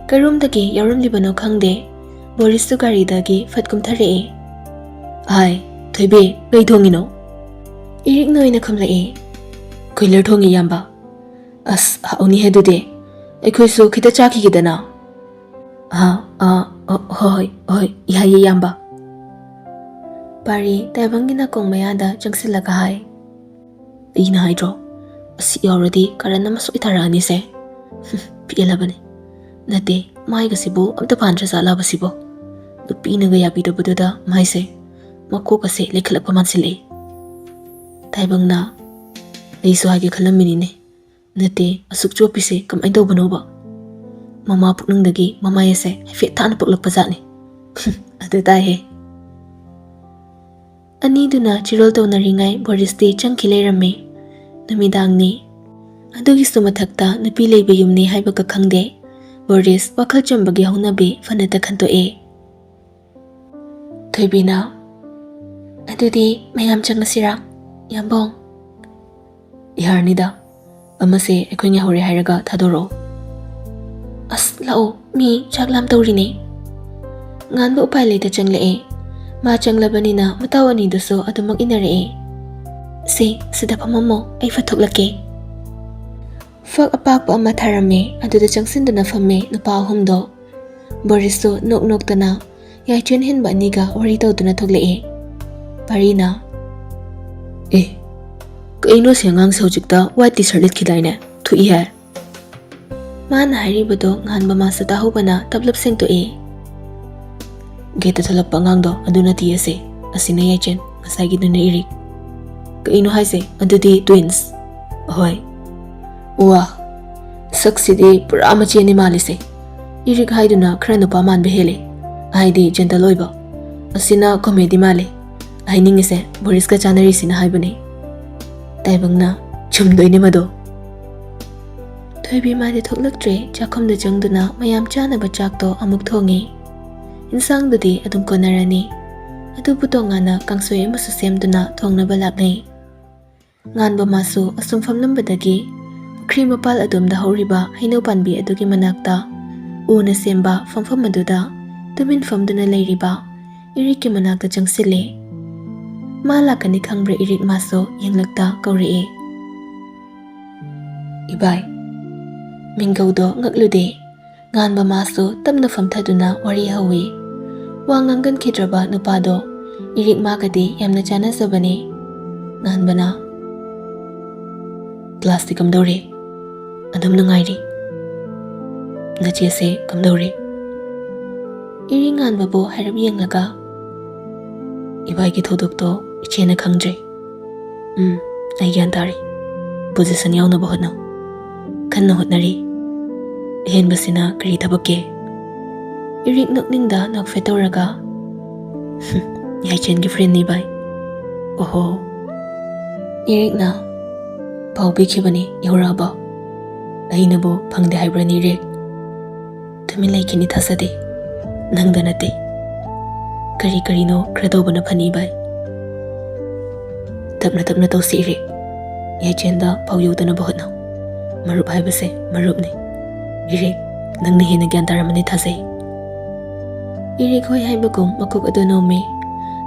ꯀꯔꯣꯝꯗꯒꯤ ꯌꯥꯎꯔꯝꯂꯤꯕꯅꯣ ꯈꯪꯗꯦ, ꯕꯣꯔꯤꯁꯁꯨ ꯒꯥꯔꯤꯗꯒꯤ ꯐꯠ ꯀꯨꯝꯊꯔꯛꯑꯦ꯫ "ꯍꯥꯏ, ꯊꯣꯏꯕꯤ, ꯀꯩ ꯊꯣꯡꯉꯤꯅꯣ?" ꯏꯔꯤꯛꯅ ꯑꯣꯏꯅ ꯈꯨꯝꯂꯛꯑꯦ꯫ "ꯀꯣꯏꯂꯔ ꯊꯣꯡꯉꯤ, ꯏꯌꯥꯝꯕ꯫" "ꯑꯁ, ꯍꯥꯎꯅꯤꯍꯦ ꯑꯗꯨꯗꯤ꯫ ꯑꯩꯈꯣꯏꯁꯨ ꯈꯤꯇ ꯆꯥꯈꯤꯒꯦꯗꯅ꯫" "ꯑꯥ, ꯑꯥ, ꯑ, ꯍꯣꯏ, ꯍꯣꯏ, ꯌꯥꯏꯌꯦ, ꯏꯌꯥꯝꯕ꯫" ꯄꯥꯔꯤ ꯇꯥꯏꯕꯪꯒꯤ ꯅꯥꯀꯣꯡ ꯃꯌꯥꯗ ꯆꯪꯁꯤꯜꯂꯒ ꯍꯥꯏ꯫ "ꯑꯩꯅ ꯍꯥꯏꯗ꯭ꯔꯣ, ꯑꯁꯤ ꯌꯥꯎꯔꯗꯤ ꯀꯔꯟ ꯑꯃ ꯁꯣꯏ ꯊꯥꯔꯛꯑꯅꯤꯁꯦ꯫ ꯄꯦꯜꯂꯕꯅꯤ꯫ ꯅꯠꯇꯦ, ꯃꯥꯏꯒꯁꯤꯕꯨ ꯑꯝꯇ ꯄꯥꯟꯗ꯭ꯔ ꯖꯥꯠꯂꯕ ꯁꯤꯕꯣ? ꯅꯨꯄꯤꯅꯒ ꯌꯥꯕꯤꯗꯕꯗꯨꯗ ꯃꯥꯏꯁꯦ, ꯃꯀꯣꯛꯀꯁꯦ ꯂꯩꯈꯠꯂꯛꯄ ꯃꯥꯟꯁꯤꯜꯂꯛꯏ꯫ ꯇꯥꯏꯕꯪꯅ, "ꯑꯩꯁꯨ ꯍꯥꯏꯒꯦ ꯈꯜꯂꯝꯃꯤꯅꯤꯅꯦ꯫ ꯅꯠꯇꯦ, ꯑꯁꯨꯛ ꯆꯣꯞꯄꯤꯁꯦ ꯀꯃꯥꯏꯅ ꯇꯧꯕꯅꯣꯕ?" ꯃꯃꯥ ꯄꯨꯛꯅꯨꯡꯗꯒꯤ ꯃꯃꯥꯏ ꯑꯁꯦ ꯍꯥꯏꯐꯦꯠ ꯊꯥꯅ ꯄꯣꯛꯂꯛꯄ ꯖꯥꯠꯅꯤ꯫ ꯑꯗꯨ ꯇꯥꯏꯍꯦ꯫ ꯑꯅꯤꯗꯨꯅ ꯆꯤꯔꯣꯜ ꯇꯧꯅꯔꯤꯉꯩ ꯕꯣꯔꯤꯁꯇꯤ ꯆꯪꯈꯤ ꯂꯩꯔꯝꯃꯤ꯫ ꯅꯨꯃꯤꯗꯥꯡꯅꯤ꯫ ꯑꯗꯨꯒꯤꯁꯨ ꯃꯊꯛꯇ ꯅꯨꯄꯤ ꯂꯩꯕ ꯌꯨꯝꯅꯤ ꯍꯥꯏꯕꯒ ꯈꯪꯗꯦ꯫ ꯕꯣꯔꯤꯁ ꯋꯥꯈꯜ ꯆꯝꯕꯒꯤ ꯍꯧꯅꯕꯤ ꯐꯅꯇ ꯈꯟꯇꯣꯛꯑꯦ꯫ ꯊꯣꯏꯕꯤꯅ, "ꯑꯗꯨꯗꯤ ꯃꯌꯥꯝ ꯆꯪꯉꯁꯤꯔꯥ, ꯌꯥꯝꯕꯣꯡ?" "ꯌꯥꯔꯅꯤꯗ, ꯑꯃꯁꯦ ꯑꯩꯈꯣꯏ ꯉꯥꯏꯍꯧꯔꯦ ꯍꯥꯏꯔꯒ ꯊꯥꯗꯣꯔꯛꯑꯣ꯫" "ꯑꯁ, ꯂꯥꯛꯑꯣ, ꯃꯤ ꯆꯥꯛ ꯂꯥꯝ ꯇꯧꯔꯤꯅꯦ꯫" ꯉꯥꯟꯕ ꯎꯄꯥꯏ ꯂꯩꯇ ꯆꯪꯂꯛꯑꯦ꯫ ꯃꯥ ꯆꯪꯂꯕꯅꯤꯅ ꯃꯇꯥꯎ ꯑꯅꯤꯗꯨꯁꯨ ꯑꯗꯨꯃꯛ ꯏꯟꯅꯔꯛꯑꯦ꯫ "ꯁꯦ, ꯁꯤꯗ ꯐꯝꯃꯝꯃꯣ, ꯑꯩ ꯐꯠ ꯊꯣꯛꯂꯛꯀꯦ꯫" ꯐꯛ ꯑꯄꯥꯛꯄ ꯑꯃ ꯊꯥꯔꯝꯃꯦ, ꯑꯗꯨꯗ ꯆꯪꯁꯤꯟꯗꯨꯅ ꯐꯝꯃꯦ ꯅꯨꯄꯥ ꯑꯍꯨꯝꯗꯣ꯫ ꯕꯣꯔꯤꯁꯁꯨ ꯅꯣꯛ ꯅꯣꯛꯇꯅ ꯌꯥꯏꯆꯦꯟ ꯍꯦꯟꯕ ꯑꯅꯤꯒ ꯋꯥꯔꯤ ꯇꯧꯗꯨꯅ ꯊꯣꯛꯂꯛꯑꯦ꯫ ꯄꯥꯔꯤꯅ, "ꯑꯦ, ꯀꯩꯅꯣ ꯁꯤ ꯑꯉꯥꯡꯁꯦ ꯍꯧꯖꯤꯛꯇ white T-shirt ꯂꯤꯠꯈꯤꯗꯥꯏꯅꯦ? ꯊꯣꯛꯏ ꯍꯥꯏ꯫" ꯃꯥꯅ ꯍꯥꯏꯔꯤꯕꯗꯣ ꯉꯥꯟꯕ ꯃꯥꯁꯨ ꯇꯥꯍꯧꯕꯅ ꯇꯞꯂꯞ ꯁꯦꯡꯇꯣꯛꯑꯦ꯫ "ꯒꯦꯠꯇ ꯊꯣꯛꯂꯛꯄ ꯑꯉꯥꯡꯗꯣ ꯑꯗꯨ ꯅꯠꯇꯤꯌꯦ ꯁꯦ, ꯑꯁꯤꯅ ꯌꯥꯏꯆꯦꯟ, ꯉꯁꯥꯏꯒꯤꯗꯨꯅ ꯏꯔꯤꯛ꯫" "ꯀꯩꯅꯣ ꯍꯥꯏꯁꯦ? ꯑꯗꯨꯗꯤ twins?" "ꯑꯍꯣꯏ꯫" "ꯋꯥ, ꯁꯛꯁꯤꯗꯤ ꯄꯨꯔꯥ ꯃꯆꯦꯅꯤ ꯃꯥꯜꯂꯤꯁꯦ꯫ ꯏꯔꯤꯛ ꯍꯥꯏꯗꯨꯅ ꯈꯔ ꯅꯨꯄꯥ ꯃꯥꯟꯕ ꯍꯦꯜꯂꯦ, ꯍꯥꯏꯗꯤ gentle ꯑꯣꯏꯕ꯫ ꯑꯁꯤꯅ comedy ꯃꯥꯜꯂꯦ꯫ ꯍꯥꯏꯅꯤꯡꯉꯤꯁꯦ ꯕꯣꯔꯤꯁꯀ ꯆꯥꯅꯔꯤꯁꯤꯅ ꯍꯥꯏꯕꯅꯦ꯫" ꯇꯥꯏꯕꯪꯅ, "ꯆꯨꯝꯗꯣꯏꯅꯦ ꯃꯗꯣ꯫" ꯊꯣꯏꯕꯤ ꯃꯥꯗꯤ ꯊꯣꯛꯂꯛꯇ꯭ꯔꯦ꯫ ꯆꯥꯛꯈꯨꯝꯗ ꯆꯪꯗꯨꯅ ꯃꯌꯥꯝ ꯆꯥꯅꯕ ꯆꯥꯛꯇꯣ ꯑꯃꯨꯛ ꯊꯣꯡꯉꯦ꯫ ꯏꯟꯁꯥꯡꯗꯨꯗꯤ ꯑꯗꯨꯝ ꯀꯣꯟꯅꯔꯅꯤ꯫ ꯑꯗꯨꯕꯨ ꯇꯣꯉꯥꯟꯅ ꯀꯥꯡꯁꯣꯏ ꯑꯃꯁꯨ ꯁꯦꯝꯗꯨꯅ ꯊꯣꯡꯅꯕ ꯂꯥꯛꯅꯩ꯫ ꯉꯥꯟꯕ ꯃꯥꯁꯨ ꯑꯁꯨꯝ ꯐꯝꯂꯝꯕꯗꯒꯤ ꯄꯨꯈ꯭ꯔꯤ ꯃꯄꯥꯜ ꯑꯗꯣꯝꯗ ꯍꯧꯔꯤꯕ ꯍꯩꯅꯧ ꯄꯥꯝꯕꯤ ꯑꯗꯨꯒꯤ ꯃꯅꯥꯛꯇ ꯎꯅ ꯁꯦꯝꯕ ꯐꯝꯐꯝ ꯑꯗꯨꯗ ꯇꯨꯃꯤꯟ ꯐꯝꯗꯨꯅ ꯂꯩꯔꯤꯕ ꯏꯔꯤꯛꯀꯤ ꯃꯅꯥꯛꯇ ꯆꯪꯁꯤꯜꯂꯦ꯫ ꯃꯥ ꯂꯥꯛꯀꯅꯤ ꯈꯪꯕ꯭ꯔꯥ ꯏꯔꯤꯛ ꯃꯥꯁꯨ ꯌꯦꯡꯂꯛꯇ ꯀꯧꯔꯛꯑꯦ꯫ "ꯏꯕꯥꯏ꯫" ꯃꯤꯡꯒꯧꯗꯣ ꯉꯛꯂꯨꯗꯦ꯫ ꯉꯥꯟꯕ ꯃꯥꯁꯨ ꯇꯞꯅ ꯐꯝꯊꯗꯨꯅ ꯋꯥꯔꯤ ꯍꯧꯏ꯫ ꯋꯥ ꯉꯥꯡꯒꯟꯈꯤꯗ꯭ꯔꯕ ꯅꯨꯄꯥꯗꯣ ꯏꯔꯤꯛ ꯃꯥꯒꯗꯤ ꯌꯥꯝꯅ ꯆꯥꯟꯅꯖꯕꯅꯤ꯫ ꯉꯥꯟꯕꯅ, "ꯀ꯭ꯂꯥꯁꯇꯤ ꯀꯝꯗꯧꯔꯤ?" "ꯑꯗꯨꯝ ꯅꯨꯡꯉꯥꯏꯔꯤ꯫ ꯅꯆꯦꯁꯦ ꯀꯝꯗꯧꯔꯤ? ꯏꯔꯤꯛ ꯉꯥꯟꯕꯕꯨ ꯍꯥꯏꯔꯞ ꯌꯦꯡꯂꯒ, "ꯏꯕꯥꯏꯒꯤ ꯊꯧꯗꯣꯛꯇꯣ ꯏꯆꯦꯅ ꯈꯪꯗ꯭ꯔꯤ꯫ ꯎꯝ, ꯑꯩ ꯒ꯭ꯌꯥꯟ ꯇꯥꯔꯦ꯫ ꯄꯣꯖꯤꯁꯟ ꯌꯥꯎꯅꯕ ꯍꯣꯠꯅꯧ꯫ ꯀꯟꯅ ꯍꯣꯠꯅꯔꯤ꯫ ꯑꯍꯦꯟꯕꯁꯤꯅ ꯀꯔꯤ ꯊꯕꯛꯀꯦ?" ꯏꯔꯤꯛ ꯅꯣꯛꯅꯤꯡꯗ ꯅꯣꯛꯐꯦꯠ ꯇꯧꯔꯒ, "ꯌꯥꯏꯆꯦꯟꯒꯤ ꯐ꯭ꯔꯦꯟꯅꯤ ꯚꯥꯏ꯫ ꯑꯣꯍꯣ꯫ ꯏꯔꯤꯛꯅ ꯄꯥꯎ ꯄꯤꯈꯤꯕꯅꯤ, ꯌꯧꯔꯛꯑꯕꯣ? ꯑꯩꯅꯕꯨ ꯐꯪꯗꯦ ꯍꯥꯏꯕ꯭ꯔꯅꯤ, ꯏꯔꯤꯛ? ꯇꯨꯃꯤꯟ ꯂꯩꯈꯤꯅꯤ ꯊꯥꯖꯗꯦ꯫ ꯅꯪꯗ ꯅꯠꯇꯦ꯫ ꯀꯔꯤ ꯀꯔꯤꯅꯣ ꯈꯔ ꯇꯧꯕꯅ ꯐꯅꯤ ꯚꯥꯏ꯫ ꯇꯞꯅ ꯇꯞꯅ ꯇꯧꯁꯤ ꯏꯔꯤꯛ꯫ ꯌꯥꯏꯆꯦꯟꯗ ꯄꯥꯎ ꯌꯧꯗꯅꯕ ꯍꯣꯠꯅꯧ꯫ ꯃꯔꯨꯞ ꯍꯥꯏꯕꯁꯦ ꯃꯔꯨꯞꯅꯤ꯫ ꯏꯔꯤꯛ, ꯅꯪꯅ ꯍꯦꯟꯅ ꯒ꯭ꯌꯥꯟ ꯇꯥꯔꯝꯃꯅꯤ ꯊꯥꯖꯩ꯫" ꯏꯔꯤꯛ ꯍꯣꯏ ꯍꯥꯏꯕꯒꯨꯝ ꯃꯀꯣꯛ ꯑꯗꯨ ꯅꯣꯝꯃꯤ꯫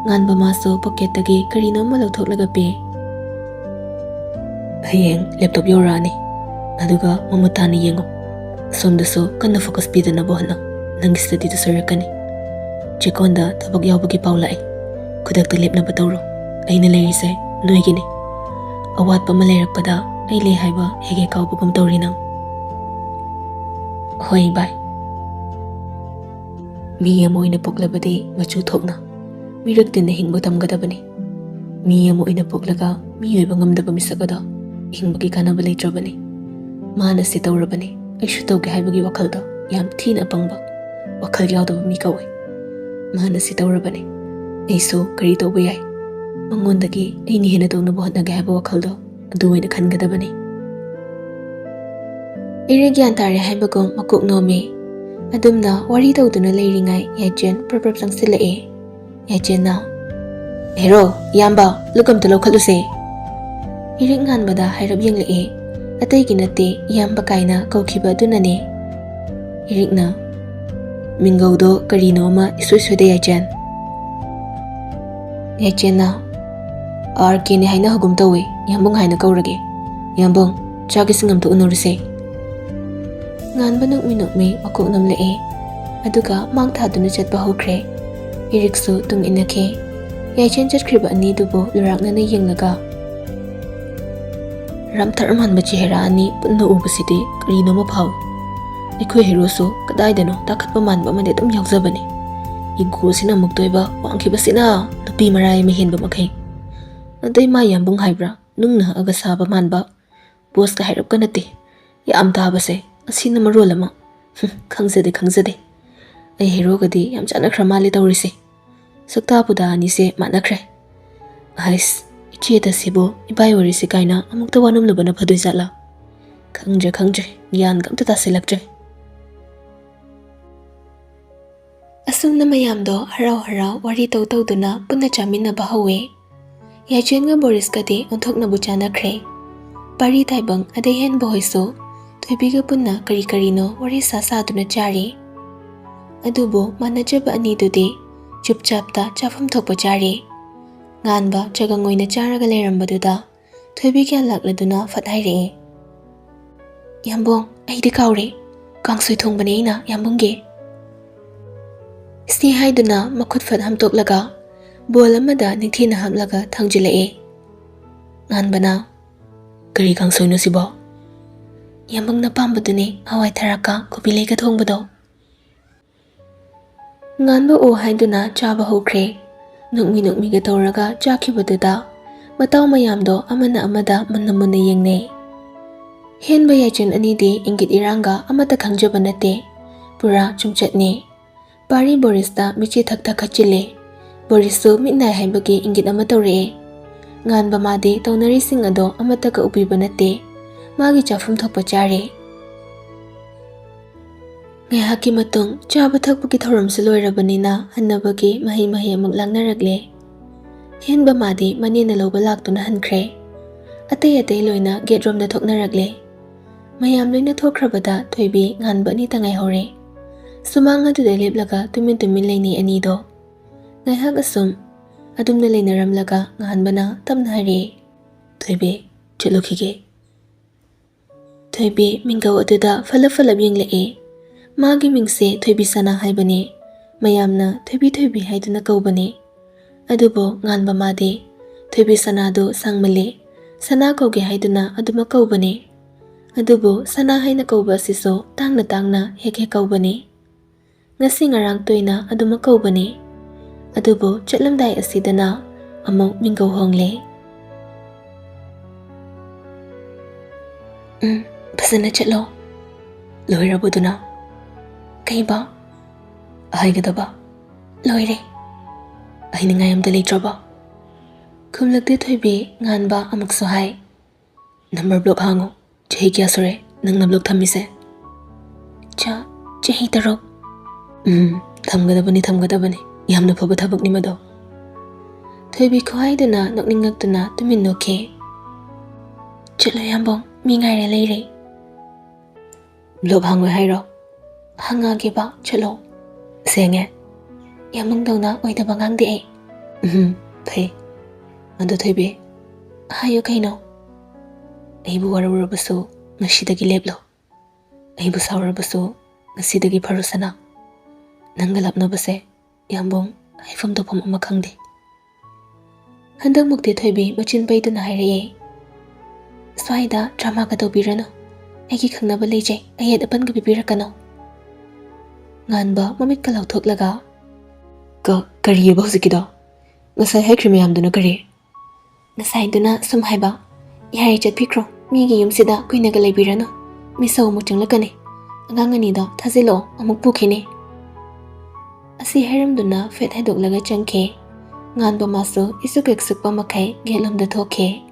ꯉꯥꯟꯕ ꯃꯥꯁꯨ ꯄꯣꯀꯦꯠꯇꯒꯤ ꯀꯔꯤꯅꯣꯝꯃ ꯂꯧꯊꯣꯛꯂꯒ ꯄꯤ꯫ "ꯍꯌꯦꯡ ꯂꯦꯞꯇꯣꯞ ꯌꯧꯔꯛꯑꯅꯤ, ꯑꯗꯨꯒ ꯃꯃꯨꯠ ꯇꯥꯅ ꯌꯦꯡꯉꯨ꯫ ꯑꯁꯣꯝꯗꯁꯨ ꯀꯟꯅ ꯐꯣꯀꯁ ꯄꯤꯗꯅꯕ ꯍꯣꯠꯅꯧ꯫ ꯅꯪꯒꯤ ꯁ꯭ꯇꯗꯤꯗꯨ ꯁꯣꯏꯔꯛꯀꯅꯤ꯫ ꯆꯦꯛꯀꯣꯟꯗ ꯊꯕꯛ ꯌꯥꯎꯕꯒꯤ ꯄꯥꯎ ꯂꯥꯛꯑꯦ꯫ ꯈꯨꯗꯛꯇ ꯂꯦꯞꯅꯕ ꯇꯧꯔꯣ꯫ ꯑꯩꯅ ꯂꯩꯔꯤꯁꯦ ꯅꯣꯏꯒꯤꯅꯤ꯫ ꯑꯋꯥꯠꯄ ꯑꯃ ꯂꯩꯔꯛꯄꯗ ꯑꯩ ꯂꯩ ꯍꯥꯏꯕ ꯍꯦꯛ ꯍꯦꯛ ꯀꯥꯎꯕꯒꯨꯝ ꯇꯧꯔꯤ ꯅꯪ꯫" "ꯍꯣꯏ ꯚꯥꯏ꯫ ꯃꯤ ꯑꯃ ꯑꯣꯏꯅ ꯄꯣꯛꯂꯕꯗꯤ ꯃꯆꯨ ꯊꯣꯛꯅ ꯃꯤꯔꯛ ꯇꯤꯟꯅ ꯍꯤꯡꯕ ꯇꯝꯒꯗꯕꯅꯤ꯫ ꯃꯤ ꯑꯃ ꯑꯣꯏꯅ ꯄꯣꯛꯂꯒ ꯃꯤ ꯑꯣꯏꯕ ꯉꯝꯗꯕ ꯃꯤꯁꯛ ꯑꯗꯣ ꯍꯤꯡꯕꯒꯤ ꯀꯥꯟꯅꯕ ꯂꯩꯇ꯭ꯔꯕꯅꯤ꯫ ꯃꯥꯅ ꯁꯤ ꯇꯧꯔꯕꯅꯤ, ꯑꯩꯁꯨ ꯇꯧꯒꯦ ꯍꯥꯏꯕꯒꯤ ꯋꯥꯈꯜꯗꯣ ꯌꯥꯝ ꯊꯤꯅ ꯑꯄꯪꯕ, ꯋꯥꯈꯜ ꯌꯥꯎꯗꯕ ꯃꯤ ꯀꯧꯏ꯫ ꯃꯥꯅ ꯁꯤ ꯇꯧꯔꯕꯅꯤ, ꯑꯩꯁꯨ ꯀꯔꯤ ꯇꯧꯕ ꯌꯥꯏ? ꯃꯉꯣꯟꯗꯒꯤ ꯑꯩꯅ ꯍꯦꯟꯅ ꯇꯧꯅꯕ ꯍꯣꯠꯅꯒꯦ ꯍꯥꯏꯕ ꯋꯥꯈꯜꯗꯣ ꯑꯗꯨ ꯑꯣꯏꯅ ꯈꯟꯒꯗꯕꯅꯤ꯫" ꯏꯔꯤꯛ ꯒ꯭ꯌꯥꯟ ꯇꯥꯔꯦ ꯍꯥꯏꯕꯒꯨꯝ ꯃꯀꯣꯛ ꯅꯣꯝꯃꯤ꯫ ꯑꯗꯨꯝꯅ ꯋꯥꯔꯤ ꯇꯧꯗꯨꯅ ꯂꯩꯔꯤꯉꯩ ꯌꯥꯏꯆꯦꯟ ꯄ꯭ꯔꯞ ꯄ꯭ꯔꯞ ꯆꯪꯁꯤꯜꯂꯛꯑꯦ꯫ ꯌꯥꯏꯆꯦꯟꯅ, "ꯍꯦꯔꯣ, ꯏꯌꯥꯝꯕ, ꯂꯨꯛ ꯑꯝꯇ ꯂꯧꯈꯠꯂꯨꯁꯦ꯫" ꯏꯔꯤꯛ ꯉꯥꯟꯕꯗ ꯍꯥꯏꯔꯞ ꯌꯦꯡꯂꯛꯑꯦ꯫ ꯑꯇꯩꯒꯤ ꯅꯠꯇꯦ, ꯏꯌꯥꯝꯕ ꯀꯥꯏꯅ ꯀꯧꯈꯤꯕ ꯑꯗꯨꯅꯅꯦ꯫ ꯏꯔꯤꯛꯅ, "ꯃꯤꯡꯒꯧꯗꯣ ꯀꯔꯤꯅꯣ ꯑꯃ ꯏꯁꯣꯏ ꯁꯣꯏꯗ, ꯌꯥꯏꯆꯦꯟ꯫" ꯌꯥꯏꯆꯦꯟꯅ, "ꯑꯥꯔ ꯀꯦꯅꯦ ꯍꯥꯏꯅꯍꯧꯒꯨꯝ ꯇꯧꯋꯦ, ꯌꯥꯝꯕꯨꯡ ꯍꯥꯏꯅ ꯀꯧꯔꯒꯦ꯫ ꯌꯥꯝꯕꯨꯡ, ꯆꯥꯛ ꯏꯁꯤꯡ ꯑꯝꯇ ꯎꯅꯔꯨꯁꯦ꯫" ꯉꯥꯟꯕ ꯅꯣꯛꯃꯤ ꯅꯣꯛꯃꯤ ꯃꯀꯣꯛ ꯅꯝꯂꯛꯑꯦ, ꯑꯗꯨꯒ ꯃꯥꯡ ꯊꯥꯗꯨꯅ ꯆꯠꯄ ꯍꯧꯈ꯭ꯔꯦ꯫ ꯏꯔꯤꯛꯁꯨ ꯇꯨꯡ ꯏꯟꯅꯈꯤ꯫ ꯌꯥꯏꯆꯦꯟ ꯆꯠꯈ꯭ꯔꯤꯕ ꯑꯅꯤꯗꯨꯕꯨ ꯂꯨꯔꯥꯛꯅꯅ ꯌꯦꯡꯂꯒ, "ꯔꯝꯊꯔ ꯃꯥꯟꯕ ꯆꯦꯍꯔꯥ ꯑꯅꯤ ꯄꯨꯟꯅ ꯎꯕꯁꯤꯗꯤ ꯀꯔꯤꯅꯣꯃ ꯐꯥꯎꯏ꯫ ꯑꯩꯈꯣꯏ ꯍꯦꯔꯣꯁꯨ ꯀꯗꯥꯏꯗꯅꯣ ꯇꯥꯈꯠꯄ ꯃꯥꯟꯕ ꯑꯃꯗꯤ ꯑꯗꯨꯝ ꯌꯥꯎꯖꯕꯅꯤ꯫ ꯏꯒꯣꯁꯤꯅ ꯑꯃꯨꯛꯇꯣꯏꯕ, ꯋꯥꯡꯈꯤꯕꯁꯤꯅ ꯅꯨꯄꯤ ꯃꯔꯥꯏ ꯑꯃ ꯍꯦꯟꯕ ꯃꯈꯩ꯫ ꯑꯗꯩ ꯃꯥ ꯌꯥꯝꯕꯨꯡ ꯍꯥꯏꯕ꯭ꯔꯥ, ꯅꯨꯡ ꯅꯛꯑꯒ ꯁꯥꯕ ꯃꯥꯟꯕ꯫ ꯕꯣꯁꯀ ꯍꯥꯏꯔꯞꯀ ꯅꯠꯇꯦ꯫ ꯌꯥꯝ ꯇꯥꯕꯁꯦ ꯑꯁꯤꯅ ꯃꯔꯣꯜ ꯑꯃ꯫ ꯍꯨꯝ, ꯈꯪꯖꯗꯦ, ꯈꯪꯖꯗꯦ꯫ ꯑꯩ ꯍꯦꯔꯣꯒꯗꯤ ꯌꯥꯝ ꯆꯥꯟꯅꯈ꯭ꯔ ꯃꯥꯜꯂꯦ ꯇꯧꯔꯤꯁꯦ꯫ ꯁꯛꯇꯥ ꯄꯨꯗꯥ ꯑꯅꯤꯁꯦ ꯃꯥꯟꯅꯈ꯭ꯔꯦ꯫ ꯑꯍꯩꯁ, ꯏꯆꯦ ꯇꯁꯤꯕꯨ ꯏꯕꯥꯏ ꯋꯥꯔꯤꯁꯤ ꯀꯥꯏꯅ ꯑꯃꯨꯛꯇ ꯋꯥꯅꯣꯝꯂꯨꯕꯅ ꯐꯗꯣꯏ ꯖꯥꯠꯂꯥ? ꯈꯪꯗ꯭ꯔꯦ, ꯈꯪꯗ꯭ꯔꯦ, ꯒ꯭ꯌꯥꯟꯒ ꯑꯝꯇ ꯇꯥꯁꯤꯜꯂꯛꯇ꯭ꯔꯦ꯫ ꯑꯁꯨꯝꯅ ꯃꯌꯥꯝꯗꯣ ꯍꯔꯥꯎ ꯍꯔꯥꯎ ꯋꯥꯔꯤ ꯇꯧ ꯇꯧꯗꯨꯅ ꯄꯨꯟꯅ ꯆꯥꯃꯤꯟꯅꯕ ꯍꯧꯋꯦ꯫ ꯌꯥꯏꯆꯦꯟꯒ ꯕꯣꯔꯤꯁꯀꯗꯤ ꯑꯣꯟꯊꯣꯛꯅꯕꯨ ꯆꯥꯟꯅꯈ꯭ꯔꯦ꯫ ꯄꯥꯔꯤ ꯇꯥꯏꯕꯪ ꯑꯗꯩ ꯍꯦꯟꯕ ꯍꯣꯏꯁꯨ ꯊꯣꯏꯕꯤꯒ ꯄꯨꯟꯅ ꯀꯔꯤ ꯀꯔꯤꯅꯣ ꯋꯥꯔꯤ ꯁꯥ ꯁꯥꯗꯨꯅ ꯆꯥꯔꯤ꯫ ꯑꯗꯨꯕꯨ ꯃꯥꯟꯅꯖꯕ ꯑꯅꯤꯗꯨꯗꯤ ꯆꯨꯞꯆꯥꯞꯇ ꯆꯥꯐꯝ ꯊꯣꯛꯄ ꯆꯥꯔꯤ꯫ ꯉꯥꯟꯕ ꯆꯒꯪ ꯑꯣꯏꯅ ꯆꯥꯔꯒ ꯂꯩꯔꯝꯕꯗꯨꯗ ꯊꯣꯏꯕꯤ ꯒ꯭ꯌꯥꯟ ꯂꯥꯛꯂꯗꯨꯅ ꯐꯠ ꯍꯥꯏꯔꯛꯑꯦ, "ꯌꯥꯝꯕꯣꯡ, ꯑꯩꯗꯤ ꯀꯥꯎꯔꯦ꯫ ꯀꯥꯡꯁꯣꯏ ꯊꯣꯡꯕꯅꯦ ꯑꯩꯅ, ꯌꯥꯝꯕꯨꯡꯒꯤ꯫" ꯁꯤ ꯍꯥꯏꯗꯨꯅ ꯃꯈꯨꯠ ꯐꯠ ꯍꯥꯝꯇꯣꯛꯂꯒ ꯕꯣꯜ ꯑꯃꯗ ꯅꯤꯡꯊꯤꯅ ꯍꯥꯞꯂꯒ ꯊꯥꯡꯖꯤꯜꯂꯛꯑꯦ꯫ ꯉꯥꯟꯕꯅ, "ꯀꯔꯤ ꯀꯥꯡꯁꯣꯏꯅꯣ ꯁꯤꯕꯣ?" "ꯌꯥꯝꯕꯨꯡꯅ ꯄꯥꯝꯕꯗꯨꯅꯦ, ꯍꯋꯥꯏ ꯊꯔꯥꯛꯀ ꯀꯣꯕꯤ ꯂꯩꯒ ꯊꯣꯡꯕꯗꯣ꯫" ꯉꯥꯟꯕ ꯑꯣ ꯍꯥꯏꯗꯨꯅ ꯆꯥꯕ ꯍꯧꯈ꯭ꯔꯦ꯫ ꯅꯣꯛꯃꯤ ꯅꯣꯛꯃꯤꯒ ꯇꯧꯔꯒ ꯆꯥꯈꯤꯕꯗꯨꯗ ꯃꯇꯥꯎ ꯃꯌꯥꯝꯗꯣ ꯑꯃꯅ ꯑꯃꯗ ꯃꯨꯟꯅ ꯃꯨꯟꯅ ꯌꯦꯡꯅꯩ꯫ ꯍꯦꯟꯕ ꯌꯥꯏꯆꯟ ꯑꯅꯤꯗꯤ ꯏꯪꯒꯤꯠ ꯏꯔꯥꯡꯒ ꯑꯃꯠꯇ ꯈꯪꯖꯕ ꯅꯠꯇꯦ꯫ ꯄꯨꯔꯥ ꯆꯨꯝꯆꯠꯅꯤ꯫ ꯄꯥꯔꯤ ꯕꯣꯔꯤꯁꯇ ꯃꯤꯠꯆꯤ ꯊꯛ ꯊꯛ ꯈꯠꯆꯤꯜꯂꯦ꯫ ꯕꯣꯔꯤꯁꯁꯨ ꯃꯤꯠ ꯅꯥꯏ ꯍꯥꯏꯕꯒꯤ ꯏꯪꯒꯤꯠ ꯑꯃ ꯇꯧꯔꯛꯑꯦ꯫ ꯉꯥꯟꯕ ꯃꯥꯗꯤ ꯇꯧꯅꯔꯤꯁꯤꯡ ꯑꯗꯣ ꯑꯃꯠꯇꯒ ꯎꯕꯤꯕ ꯅꯠꯇꯦ꯫ ꯃꯥꯒꯤ ꯆꯥꯐꯝ ꯊꯣꯛꯄ ꯆꯥꯔꯦ꯫ ꯉꯥꯏꯍꯥꯛꯀꯤ ꯃꯇꯨꯡ ꯆꯥꯕ ꯊꯛꯄꯒꯤ ꯊꯧꯔꯝꯁꯨ ꯂꯣꯏꯔꯕꯅꯤꯅ ꯍꯟꯅꯕꯒꯤ ꯃꯍꯩ ꯃꯍꯩ ꯑꯃꯨꯛ ꯂꯥꯡꯅꯔꯛꯂꯦ꯫ ꯍꯦꯟꯕ ꯃꯥꯗꯤ ꯃꯅꯦꯅ ꯂꯧꯕ ꯂꯥꯛꯇꯨꯅ ꯍꯟꯈ꯭ꯔꯦ꯫ ꯑꯇꯩ ꯑꯇꯩ ꯂꯣꯏꯅ ꯒꯦꯠ ꯔꯣꯝꯗ ꯊꯣꯛꯅꯔꯛꯂꯦ꯫ ꯃꯌꯥꯝ ꯂꯣꯏꯅ ꯊꯣꯛꯈ꯭ꯔꯕꯗ ꯊꯣꯏꯕꯤ ꯉꯥꯟꯕ ꯑꯅꯤꯇ ꯉꯥꯏꯍꯧꯔꯦ꯫ ꯁꯨꯃꯥꯡ ꯑꯗꯨꯗ ꯂꯦꯞꯂꯒ ꯇꯨꯃꯤꯟ ꯇꯨꯃꯤꯟ ꯂꯩꯅꯩ ꯑꯅꯤꯗꯣ꯫ ꯉꯥꯏꯍꯥꯛ ꯑꯁꯨꯝ ꯑꯗꯨꯝꯅ ꯂꯩꯅꯔꯝꯂꯒ ꯉꯥꯟꯕꯅ ꯇꯞꯅ ꯍꯥꯏꯔꯛꯑꯦ, "ꯊꯣꯏꯕꯤ, ꯆꯠꯂꯨꯈꯤꯒꯦ꯫" ꯊꯣꯏꯕꯤ ꯃꯤꯡꯒꯧ ꯑꯗꯨꯗ ꯐꯠꯂꯞ ꯐꯠꯂꯞ ꯌꯦꯡꯂꯛꯑꯦ꯫ ꯃꯥꯒꯤ ꯃꯤꯡꯁꯦ ꯊꯣꯏꯕꯤ ꯁꯅꯥ ꯍꯥꯏꯕꯅꯦ꯫ ꯃꯌꯥꯝꯅ ꯊꯣꯏꯕꯤ ꯊꯣꯏꯕꯤ ꯍꯥꯏꯗꯨꯅ ꯀꯧꯕꯅꯦ꯫ ꯑꯗꯨꯕꯨ ꯉꯥꯟꯕ ꯃꯥꯗꯤ ꯊꯣꯏꯕꯤ ꯁꯅꯥꯗꯨ ꯁꯥꯡꯃꯜꯂꯦ, ꯁꯅꯥ ꯀꯧꯒꯦ ꯍꯥꯏꯗꯨꯅ ꯑꯗꯨꯃꯛ ꯀꯧꯕꯅꯦ꯫ ꯑꯗꯨꯕꯨ ꯁꯅꯥ ꯍꯥꯏꯅ ꯀꯧꯕ ꯑꯁꯤꯁꯨ ꯇꯥꯡꯅ ꯇꯥꯡꯅ ꯍꯦꯛ ꯍꯦꯛ ꯀꯧꯕꯅꯤ꯫ ꯉꯁꯤ ꯉꯔꯥꯡ ꯇꯣꯏꯅ ꯑꯗꯨꯃꯛ ꯀꯧꯕꯅꯤ꯫ ꯑꯗꯨꯕꯨ ꯆꯠꯂꯝꯗꯥꯏ ꯑꯁꯤꯗꯅ ꯑꯃꯨꯛ ꯃꯤꯡꯒꯧ ꯍꯣꯡꯂꯦ꯫ "ꯎꯝ, ꯐꯖꯅ ꯆꯠꯂꯣ꯫ ꯂꯣꯏꯔꯕꯗꯨꯅ?" "ꯀꯩꯕ?" "ꯍꯥꯏꯒꯗꯕ ꯂꯣꯏꯔꯦ꯫ ꯍꯥꯏꯅꯤꯡꯉꯥꯏ ꯑꯝꯇ ꯂꯩꯇ꯭ꯔꯕꯣ?" ꯈꯨꯝꯂꯛꯇꯦ ꯊꯣꯏꯕꯤ꯫ ꯉꯥꯟꯕ ꯑꯃꯨꯛꯁꯨ ꯍꯥꯏ, "ꯅꯝꯕꯔ ꯕ꯭ꯂꯣꯛ ꯍꯥꯡꯉꯨ꯫ ꯆꯍꯤ ꯀꯌꯥ ꯁꯨꯔꯦ ꯅꯪꯅ ꯕ꯭ꯂꯣꯛ ꯊꯝꯃꯤꯁꯦ?" "ꯆ-, ꯆꯍꯤ ꯇꯔꯨꯛ꯫" "ꯎꯝ, ꯊꯝꯒꯗꯕꯅꯤ, ꯊꯝꯒꯗꯕꯅꯤ꯫ ꯌꯥꯝꯅ ꯐꯕ ꯊꯕꯛꯅꯤ ꯃꯗꯣ꯫" ꯊꯣꯏꯕꯤ ꯈꯨꯍꯥꯏꯗꯨꯅ ꯅꯣꯛꯅꯤꯡꯉꯛꯇꯨꯅ ꯇꯨꯃꯤꯟ ꯅꯣꯛꯈꯤ꯫ "ꯆꯠꯂꯣ ꯌꯥꯝꯕꯨꯡ, ꯃꯤ ꯉꯥꯏꯔ ꯂꯩꯔꯦ꯫" "ꯕ꯭ꯂꯣꯛ ꯍꯥꯡꯉꯣꯏ ꯍꯥꯏꯔꯣ?" "ꯍꯪꯉꯒꯦꯕ, ꯆꯠꯂꯣ꯫" "ꯁꯦꯡꯉꯦ꯫ ꯌꯥꯝꯕꯨꯡꯗꯧꯅ ꯑꯣꯏꯗꯕ ꯉꯥꯡꯗꯦ ꯑꯩ꯫" "ꯎꯝ, ꯐꯩ꯫ ꯑꯗꯣ ꯊꯣꯏꯕꯤ꯫" "ꯍꯥꯏꯌꯨ ꯀꯩꯅꯣ?" "ꯑꯩꯕꯨ ꯋꯥꯔꯧꯔꯕꯁꯨ ꯉꯁꯤꯗꯒꯤ ꯂꯦꯞꯂꯣ꯫ ꯑꯩꯕꯨ ꯁꯥꯎꯔꯕꯁꯨ ꯉꯁꯤꯗꯒꯤ ꯐꯔꯨꯁꯅꯥ꯫ ꯅꯪꯒ ꯂꯥꯞꯅꯕꯁꯦ ꯌꯥꯝꯕꯨꯡ ꯍꯥꯏꯐꯝ ꯇꯧꯐꯝ ꯑꯃ ꯈꯪꯗꯦ꯫" ꯍꯟꯗꯛꯃꯨꯛꯇꯤ ꯊꯣꯏꯕꯤ ꯃꯆꯤꯟ ꯄꯩꯗꯨꯅ ꯍꯥꯏꯔꯛꯑꯦ, "ꯁ꯭ꯋꯥꯏꯗ ꯗ꯭ꯔꯃꯥꯒ ꯇꯧꯕꯤꯔꯅꯨ꯫ ꯑꯩꯒꯤ ꯈꯪꯅꯕ ꯂꯩꯖꯩ, ꯑꯌꯦꯠ ꯑꯄꯟꯒ ꯄꯤꯕꯤꯔꯛꯀꯅꯨ꯫" ꯉꯥꯟꯕ ꯃꯃꯤꯠꯀ ꯂꯥꯎꯊꯣꯛꯂꯒ, "ꯀ-, ꯀꯔꯤꯑꯕ ꯍꯧꯖꯤꯛꯀꯤꯗꯣ? ꯉꯁꯥꯏ ꯍꯥꯏꯈ꯭ꯔꯤ ꯃꯌꯥꯝꯗꯨꯅ ꯀꯔꯤ?" "ꯉꯁꯥꯏꯗꯨꯅ ꯁꯨꯝ ꯍꯥꯏꯕ, ꯌꯥꯔꯦ ꯆꯠꯄꯤꯈ꯭ꯔꯣ, ꯃꯤꯒꯤ ꯌꯨꯝꯁꯤꯗ ꯀꯨꯏꯅꯒ ꯂꯩꯕꯤꯔꯅꯨ꯫ ꯃꯤꯁꯧ ꯑꯃꯨꯛ ꯆꯪꯂꯛꯀꯅꯤ꯫ ꯑꯉꯥꯡ ꯑꯅꯤꯗꯣ ꯊꯥꯖꯤꯜꯂꯛꯑꯣ, ꯑꯃꯨꯛ ꯄꯨꯈꯤꯅꯤ꯫" ꯑꯁꯤ ꯍꯥꯏꯔꯝꯗꯨꯅ ꯐꯦꯠ ꯍꯥꯏꯗꯣꯛꯂꯒ ꯆꯪꯈꯤ꯫ ꯉꯥꯟꯕ ꯃꯥꯁꯨ ꯏꯁꯨꯛ ꯍꯦꯛ ꯁꯨꯛꯄ ꯃꯈꯩ ꯒꯦꯠꯂꯣꯝꯗ ꯊꯣꯛꯈꯤ꯫